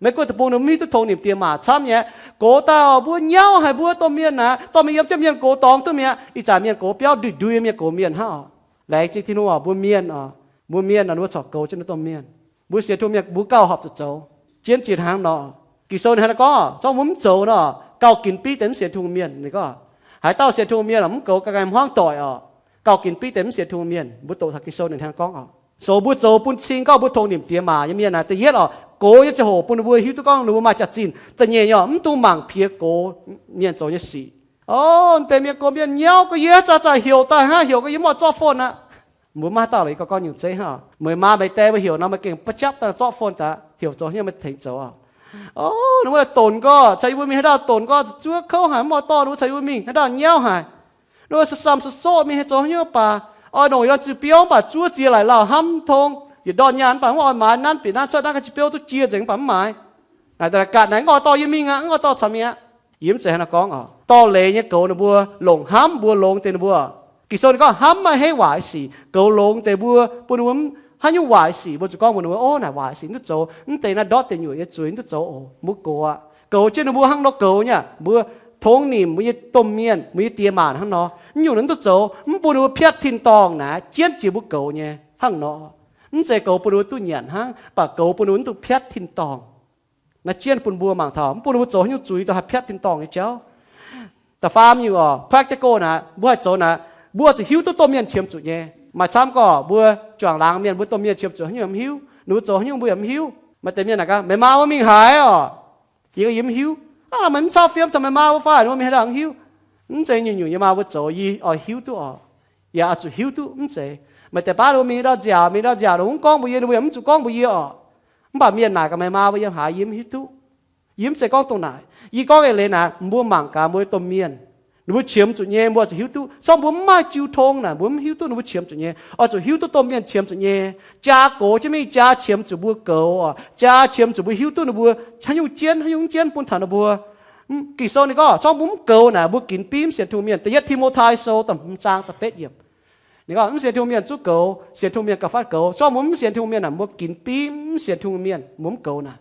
Maiv gunv deic-bung ninh mv hiuv duqv tongx nimc diex maac camv nyei. Gox daaih oc, mbuo nyauv haic, mbuo domh mienh naaic, dorh mingh yiem jienv mienh gox dorngx duqv mi'aqv. Ih zanc mienh gox biauv nduih ndui mienh gox mienh hnangv oc. Laengz zingh Tin-Hungh oc, mbuo mienh oc, mbuo mienh oc, ninh mbuo corc goux jienv ninh domh mienh. Mbuo sienx Tin-Hungh mienh mbuo gauh horpc zuqc zoux, jienv jiex hnangv nor. Ging-Sou ninh hnangv naaiv gorngv, zorqv mbuo mv zoux nor, gauh ginx biv deix mv sienx Tin-Hungh mienh. Ninh gorngv, haaix dauh sienx Tin-Hungh mienh oc, mv goux ga'naaiv hmuangv doic oc, gauh ginx biv deix mv sienx Tin-Hungh mienh. Mbuo doqc taux Ging-Sou ninh hnangv naaiv gorngv oc. Zoux mbuo zoux bun cing gorngv mbuo tongx nimc diex maac nyei mienh naaic, da'yietv oc, gox nyei ziangh hoc bun ninh mbuo hiuv duqv gorngv ninh mbuo maaih jaax-zinh. Da'nyeic nyei oc, mv dungx mangc piex gox mienh zoux nyei sic. O, deix mienh gox mienh nyauv gorx, yie haaix zanc zanc heuc daaih hnangv, heuc gorx yie mv oix zorqv phone aqv. Mbuo maiv haaix dauh lorqc, yie gorngv gorngv nyungc zeiv hnangv. Meih maa meih die mbuo heuc nor, meih gengh ba'japv daaih zorqv phone daaih, heuc zoux hnyouv meih tengx zoux oc. O, ninh mbuo laaih donx gorx, caux yie mbuo mingh haaix dauh donx gorx, zuov kouv haic, mv oix dorh ninh mbuo caux yie mbuo mingh, haaix dauh nyauv haic. Ninh mbuo samh samh soqv soqv mingh haaix zoux hnyouv baac, oix nongc yietc norm ziex biouv mv baac zuov ziex laaic lauh hnamv tong, yietc ndorn nyaanh mv baac mv oix maaiz nanv bieqc nanv cuotv naaiv ga'ziex biouv duqv jiex nzengc mv baac mv maaiz. Naaic daaih ganh naaic mv oix dorh yie mingh aqv, mv oix dorh caux mingh aqv. Yie mv zeiz hnangv naaiv gorngv oc. Dorh leiz nyei goux ninh mbuo, longc hnamv mbuo longx deix ninh mbuo. Ging-Sou ninh gorngv hnamv maaih heiv waaic sic, goux longx deix mbuo, bun ninh mbuo haaix nyungc waaic sic mbuo zuqc gorngv mbuox ninh mbuo, o, naaic waaic sic mv duqv zoux, mv deix naaiv ndortv deix nyuoqc nyei zuiz mv duqv zoux oc. Mbuo goux aqv. Goux jienv ninh mbuo hnangv nor goux nyei. Mbuo tongx nimc mbuo nyei domh mienh, mbuo nyei diex maac hnangv nor. Mv nyungc ninh mv duqv zoux, mv bun ninh mbuo piatv tin-dorngh naaic, jienv jiex mbuo goux nyei hnangv nor. Mv zeiz goux bun ninh mbuo duqv nyanc hnangv, mv baac goux bun ninh mbuo mv duqv piatv tin-dorngh. Naaiv jienv bun mbuo mangc taux, mv bun ninh mbuo zoux haaix nyungc zuiz dongh haih piatv tin-dorngh nyei jauv. Da'faam nyungc oc, practical naaic, mbuo haih zoux naaic, mbuo zuqc hiuv duqv domh mienh qiemx zuqc nyei. Maaih camv gorngv mbuo juangc laangz mienh, mbuo domh mienh qiemx zuqc haaix nyungc yaac mv hiuv, ninh mbuo zoux haaix nyungc mbuo yaac mv hiuv. Maaih deix mienh naaic gorngv, meih maa mbuo mingh haaix oc? Yie gorngv yie mv hiuv. Aav, meih mv cau fiem taux meih maa mbuo fai, ninh mbuo mingh haaix dauh mv hiuv. Mv zeiz nyungc-nyungc yie maa mbuo zoux yie oix hiuv duqv oc. Yaac oix zuqc hiuv duqv mv zeiz. Maaih deix baav ninh mbuo mingh ndau nziaauc, mingh ndau nziaauc ninh mv gorngv mbuox yie, ninh mbuo yaac mv zuqc gorngv mbuox yie oc. Mv baac mienh naaic gaax meih maa mbuo yiem haaix, yie mv hiuv duqv. Yie mv zeiz gorngv dongh naaic. Yie gorngv eix leiz naaic, mbuo mangc gaax mbuo domh mienh, ninh mbuo qiemx zuqc nyei, mbuo zuqc hiuv duqv. Sorng mbuo mv maaih jiu tong naaic, mbuo mv hiuv duqv ninh mbuo qiemx zuqc nyei. Oix zuqc hiuv duqv domh mienh qiemx zuqc nyei. Jaa gox jienv mingh, jaa qiemx zuqc mbuo goux oc. Jaa qiemx zuqc mbuo hiuv duqv ninh mbuo haaix nyungc jienv, haaix nyungc jienv bun taux ninh mbuo. Ging-Sou ninh gorngv, zorng mbuo mv goux naaic, mbuo ginx biv mv sienx Tin-Hungh mienh. Da'yietv Ti^mo^tai Sou da'hmz zaang da'betv yiemc. Ninh gorngv mv sienx Tin-Hungh mienh zungv goux, sienx Tin-Hungh mienh gauh fatv goux. Zorng mbuo mv sienx Tin-Hungh mienh naaic, mbuo ginx biv mv sienx Tin-Hungh mienh, mbuo mv goux naaic.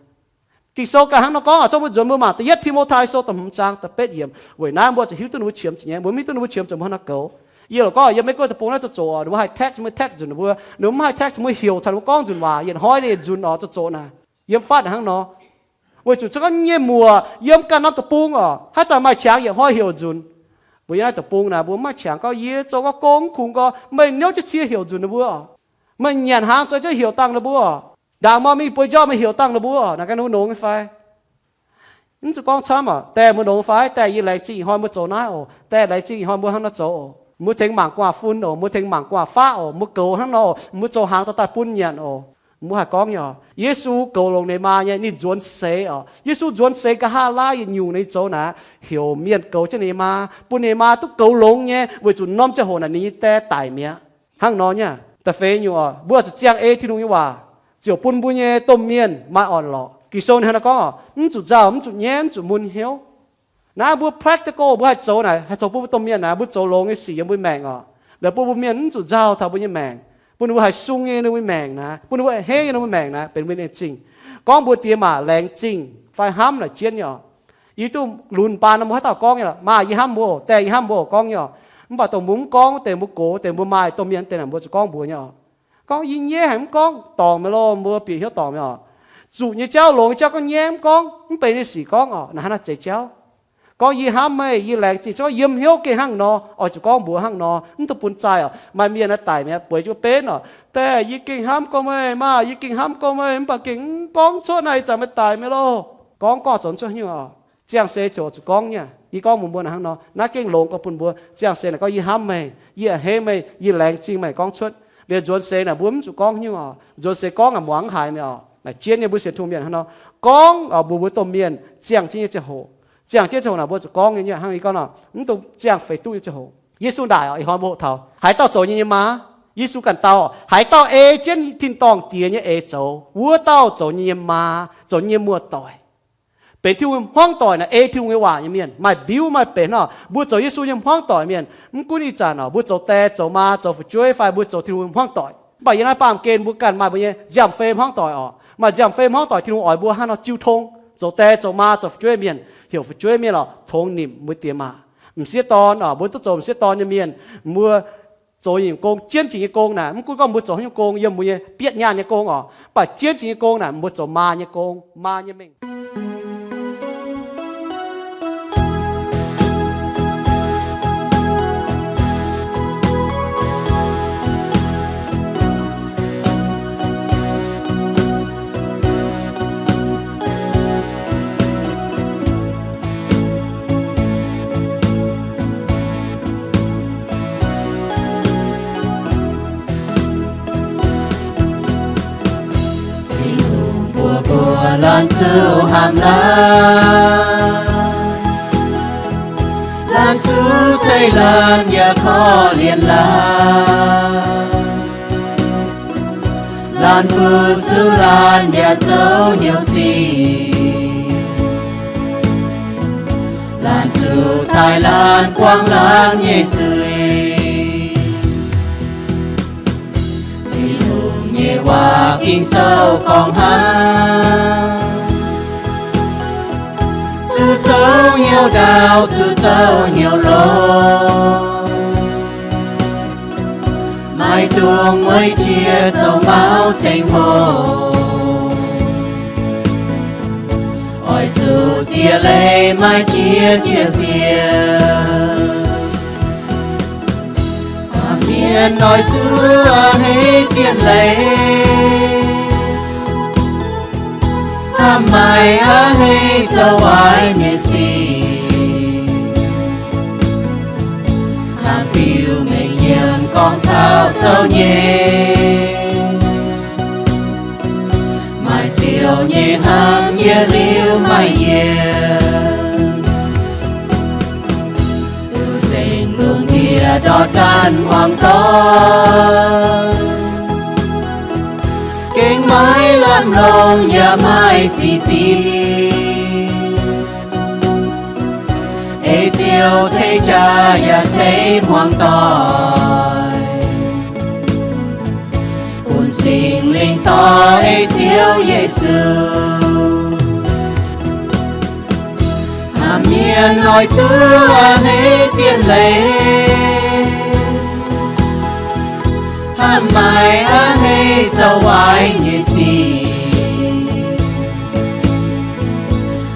Ging-Sou ganh hnangv nor gorngv oc. Zorng mbuo nzuonx mbuo mangc da'yietv Ti^mo^tai Sou da'hmz zaang da'betv yiemc. Weic naaiv mbuo zuqc hiuv duqv ninh mbuo qiemx zuqc nyei. Mbuo mv hiuv duqv ninh mbuo qiemx zuqc mbuo hnangv nor goux. Yie lorqc gorngv yiem Meiv Guoqv deic-bung naaiv zoux zoqc, ninh mbuo haih text, mbuo text nzunc ninh mbuo, ninh mbuo mv haih text, mbuo heuc caux ninh mbuo gorngv nzunc waac, yietc hnoi ninh nzunc oc, zoux zoqc naaic. Yiem fatv hnangv nor. Weic zuqc zungv nyei muoc yiem ganh norm deic-bung oc, haaix zanc maaih qangx yietc hnoi heuc nzunc. Mbuo yiem naaiv deic-bung naaic, mbuo mv maaih qangx gorngv yie zoux gau gong mv kungx gorngv meih niouv jienv cie heuc nzunc ninh mbuo oc. Meih nyanc hnaangx zoux jienv heuc dangh ninh mbuo oc. Ndaangc mor mingh bueix njormh meih heuc dangh ninh mbuo oc. Naaiv ganh ninh mbuo nongx nyei fai? Mv zuqc gorngv camv oc. Diex, mbuo nongx fai? Diex, yie laengz zingh ih hnoi mbuo zoux naaiv oc. Diex, laengz zingh ih hnoi mbuo hnangv nor zoux oc. Mbuo tengx mangc gu'nguaaz-fun oc. Mbuo tengx mangc gu'nguaaz-faqv oc. Mbuo goux hnangv nor oc. Mbuo zoux hnaangx dorh daaih bun nyanc oc. Mbuo haih gorngv nyei oc. Yesu goux longx ninh maa nyei, ninh nzuonx seix oc. Yesu nzuonx seix nqa'haav laai yietc nyungc ninh zoux naaic, heuc mienh goux jienv ninh maa, bun ninh maa duqv goux longx nyei, weic zuqc norm ziangh hoc naaic ninh nyei die daic mi'aqv. Hnangv nor nyei. Da'feix nyungc oc, mbuo zuqc ziangh ei Tin-Hungh nyei waac, ziouc bun mbuo nyei domh mienh maaih orn-lorqc. Ging-Sou ninh hnangv naaiv gorngv oc, mv zuqc nzauh, mv zuqc nyaiv, mv zuqc mun hnyouv. Naaiv mbuo practical mbuo haih zoux naaic, haih zoux bun mbuo domh mienh naaic, mbuo zoux longx nyei sic yiem mbuo maengc oc. Laaix bun mbuo mienh mv zuqc nzauh taux mbuo nyei maengc, bun ninh mbuo haih sung nyei ninh mbuo maengc naaic, bun ninh mbuo a'hneiv nyei ninh mbuo maengc naaic benx mbuo nyei en zingh. Gorngv mbuo diex maac laengz zingh fai hnamv naaic jienv nyei oc. Yie duqv lunx baan nor mbuo haaix dauh gorngv nyei lorqc, maa yie hnamv mbuo oc, diex yie hnamv mbuo oc, gorngv nyei oc. Mv baac dongh mbuo mv gorngv deix, mbuo gox deix, mbuo maaih domh mienh deix naaic, mbuo zuqc gorngv mbuox nyei oc. Gorngv yie nyaiv haic mv gorngv, dorngc meih loh, mbuo bieqc hnyouv dorngc meih oc. Zuqc nyei jauv, longx nyei jauv gorngv nyaiv mv gorngv, mv benx nyei sic gorngv oc, naaic hnangv naaiv zeiz jauv. Gorngv yie hnamv meih, yie laengz zingh, se gorngv yiem hnyouv gengh hnangv nor, oix zuqc gorngv mbuox hnangv nor, mv duqv bun zaih oc. Maaih mienh naaiv daic mi'aqv, bueix jienv benv oc, diex yie gengh hnamv gorngv meih, maa yie gengh hnamv gorngv meih, mv baac gengh mv gorngv cuotv naaic, ih zanc meih daic mi'aqv loh. Gorngv gorngv zoux cuotv hnyouv oc. Ziangh se ziouc zuqc gorngv nyei. Yie gorngv mbuox mbuo naaic hnangv nor, naaiv gengh longx gorx bun mbuo. Ziangh se naaic gorngv yie hnamv meih, yie a'hneiv meih, yie laengz zingh meih gorngv cuotv. Liuz nzuonx seix naaic mbuo mv zuqc gorngv hnyouv oc. Nzuonx seix gorngv naaic muangx mv haiz mi'aqv oc. Naaic jienv nyei mbuo sienx Tin-Hungh mienh hnangv nor, gorngv oc, mbuox mbuo domh mienh ziangh jienv nyei ziangh hoc. Ziangh jienv ziangh hoc naaic mbuo zuqc gorngv nyei, hnangv yie gorngv nor, mv dongh ziangh feix duqv nyei ziangh hoc. Yesu ndaaic oc, ih hnoi mbuo hoqc taux haaix dauh zoux nyei nyei maa. Yesu ganh dau, haaix dauh ei jienv tin-dorngh Diex nyei eix zoux, wuov dauh zoux nyei nyei maa, zoux nyei muoz-doic, benx Tin-Hungh hmuangv doic naaic, ei Tin-Hungh nyei waac nyei mienh. Maaih mbiuv maaih benx oc. Mbuo zoux Yesu nyei hmuangv doic mienh, mv gunv ih zanc oc, mbuo zoux die zoux maa zoux fu'jueiv fai mbuo zoux Tin-Hungh hmuangv doic, mv baac yiem naaiv baamh gen mbuo ganh maaih mbuo nyei nziaamv-fei hmuangv doic oc. Maaih nziaamv-fei hmuangv doic Tin-Hungh oix mbuo hnangv nor jiu tong, zoux die zoux maa zoux fu'jueiv mienh, heuc fu'jueiv mienh oc, tongx nimc mbuo diex maac. M'sieqv dorn oc, mbuo duqv zoux m'sieqv dorn nyei mienh, mbuo zoux nyei gong, jienv jiex nyei gong naaic, mv gunv gorngv mbuo zoux haaix nyungc gong, yiem mbuo nyei bietv nyaanh nyei gong oc, mv baac jienv jiex nyei gong naaic, mbuo zoux maa nyei gong, maa nyei mengh. Tin-Hungh mbuox mbuo, laanh zuqc hnamv laanh, laanh zuqc ceix laanh yaac korv-lienh laanh. Laanh fu-sux laanh yaac zoux hnyouv zingh. Laanh zuqc taaih laanh buangv laanh nyei zuiz. Tin-Hungh nyei waac Ging-Sou gorngv hnangv. Zuqc zoux hnyouv ndaauv, zuqc zoux hnyouv longx. Maiv dungx mueiz jiex zoux mauv ceng hlo. Oix zuqc ziex leiz maaih jiex jiex siec. Hnamv mienh oix zuqc a'hneiv ziex leiz. Hnamv maaic a'hneiv zoux waaic nyei sic. Hnamv biux mengh nyiemc gorngv caux zoux nyei. Maaih ziouc nyei hnamv yietc liuz maaih yienc. Nzengc lungh ndiev ndortv daan hmuangx doic, gengh maiv lamh longc yaac maaih ziqc zingh. Ei Ziouv ceix jaax yaac ceix hmuangx doic, bun Singx Lingh dorh ei Ziouv Yesu. Hnamv mienh oix zuqc a'hneiv ziex leiz. Hnamv maaic a'hneiv zoux waaic nyei sic.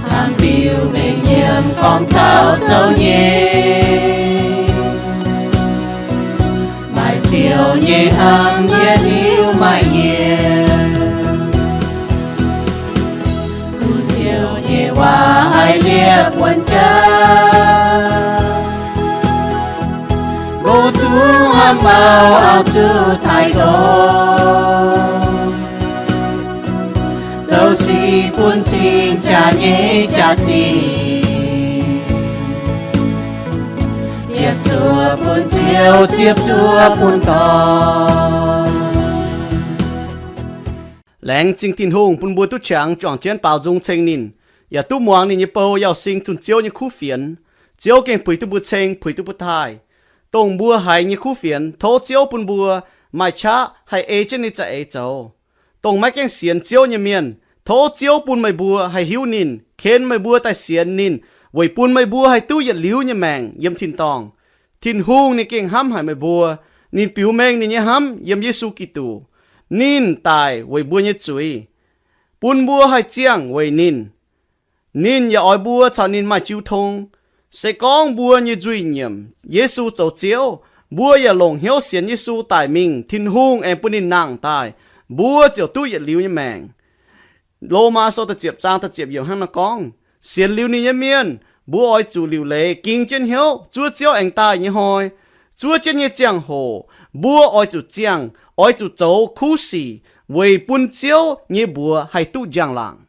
Hnamv biux mengh nyiemc gorngv caux zoux nyei. Maaih ziouc nyei hnamv yietc liuz maaih yienc. Bun ziouc nyei waac haiz liepc wuonx jaax. Goux zuqc hnamv mauh auv zuqc taaih ndoqv. Zoux sic bun cing jaax nyei jaax-zinh. Ziepc zuoqv bun ziouv, ziepc zuoqv bun dorn. Laengz zingh Tin-Hungh bun mbuo duqv qangx juangc jienv baaux nzung ceng ninh, yaac duqv muangx ninh nyei bou yauh sing zunh Ziouv nyei kuv fienx. Ziouv gengh puix duqv mbuo ceng, puix duqv mbuo taaih. Dongh mbuo haiz nyei kuv fienx, tov Ziouv bun mbuo maaih qaqv haih ei jienv ninh za'eix zoux. Dongh maiv gaengh sienx Ziouv nyei mienh, tov Ziouv bun meih mbuo haih hiuv ninh, ken meih mbuo daaih sienx ninh, weic bun meih mbuo haih duqv yietc liuz nyei maengc yiem tin-dorngh. Tin-Hungh ninh gengh hnamv haic meih mbuo. Ninh biux mengh ninh nyei hnamv yiem Yesu Giduc. Ninh daic weic mbuo nyei zuiz. Bun mbuo haih ziangh weic ninh. Ninh yaac oix mbuo caux ninh maaih jiu tong. Se gorngv mbuo nyei nzuih nyiemc Yesu zoux Ziouv, mbuo yaac longc hnyouv sienx Yesu daic mingh, Tin-Hungh aengx bun ninh nangh daaih, mbuo ziouc duqv yietc liuz nyei maengc. Lomaa Sou da'ziepc zaang da'ziepc yiemc hnangv naaiv gorngv, sienx liuz ninh nyei mienh, mbuo oix zuqc liuc leiz ging jienv hnyouv zuov Ziouv aengx daaih nyei hnoi. Zuov jienv nyei ziangh hoc, mbuo oix zuqc ziangh, oix zuqc zoux kuv sic weic bun Ziouv nyei mbuox haih duqv njang-laangc.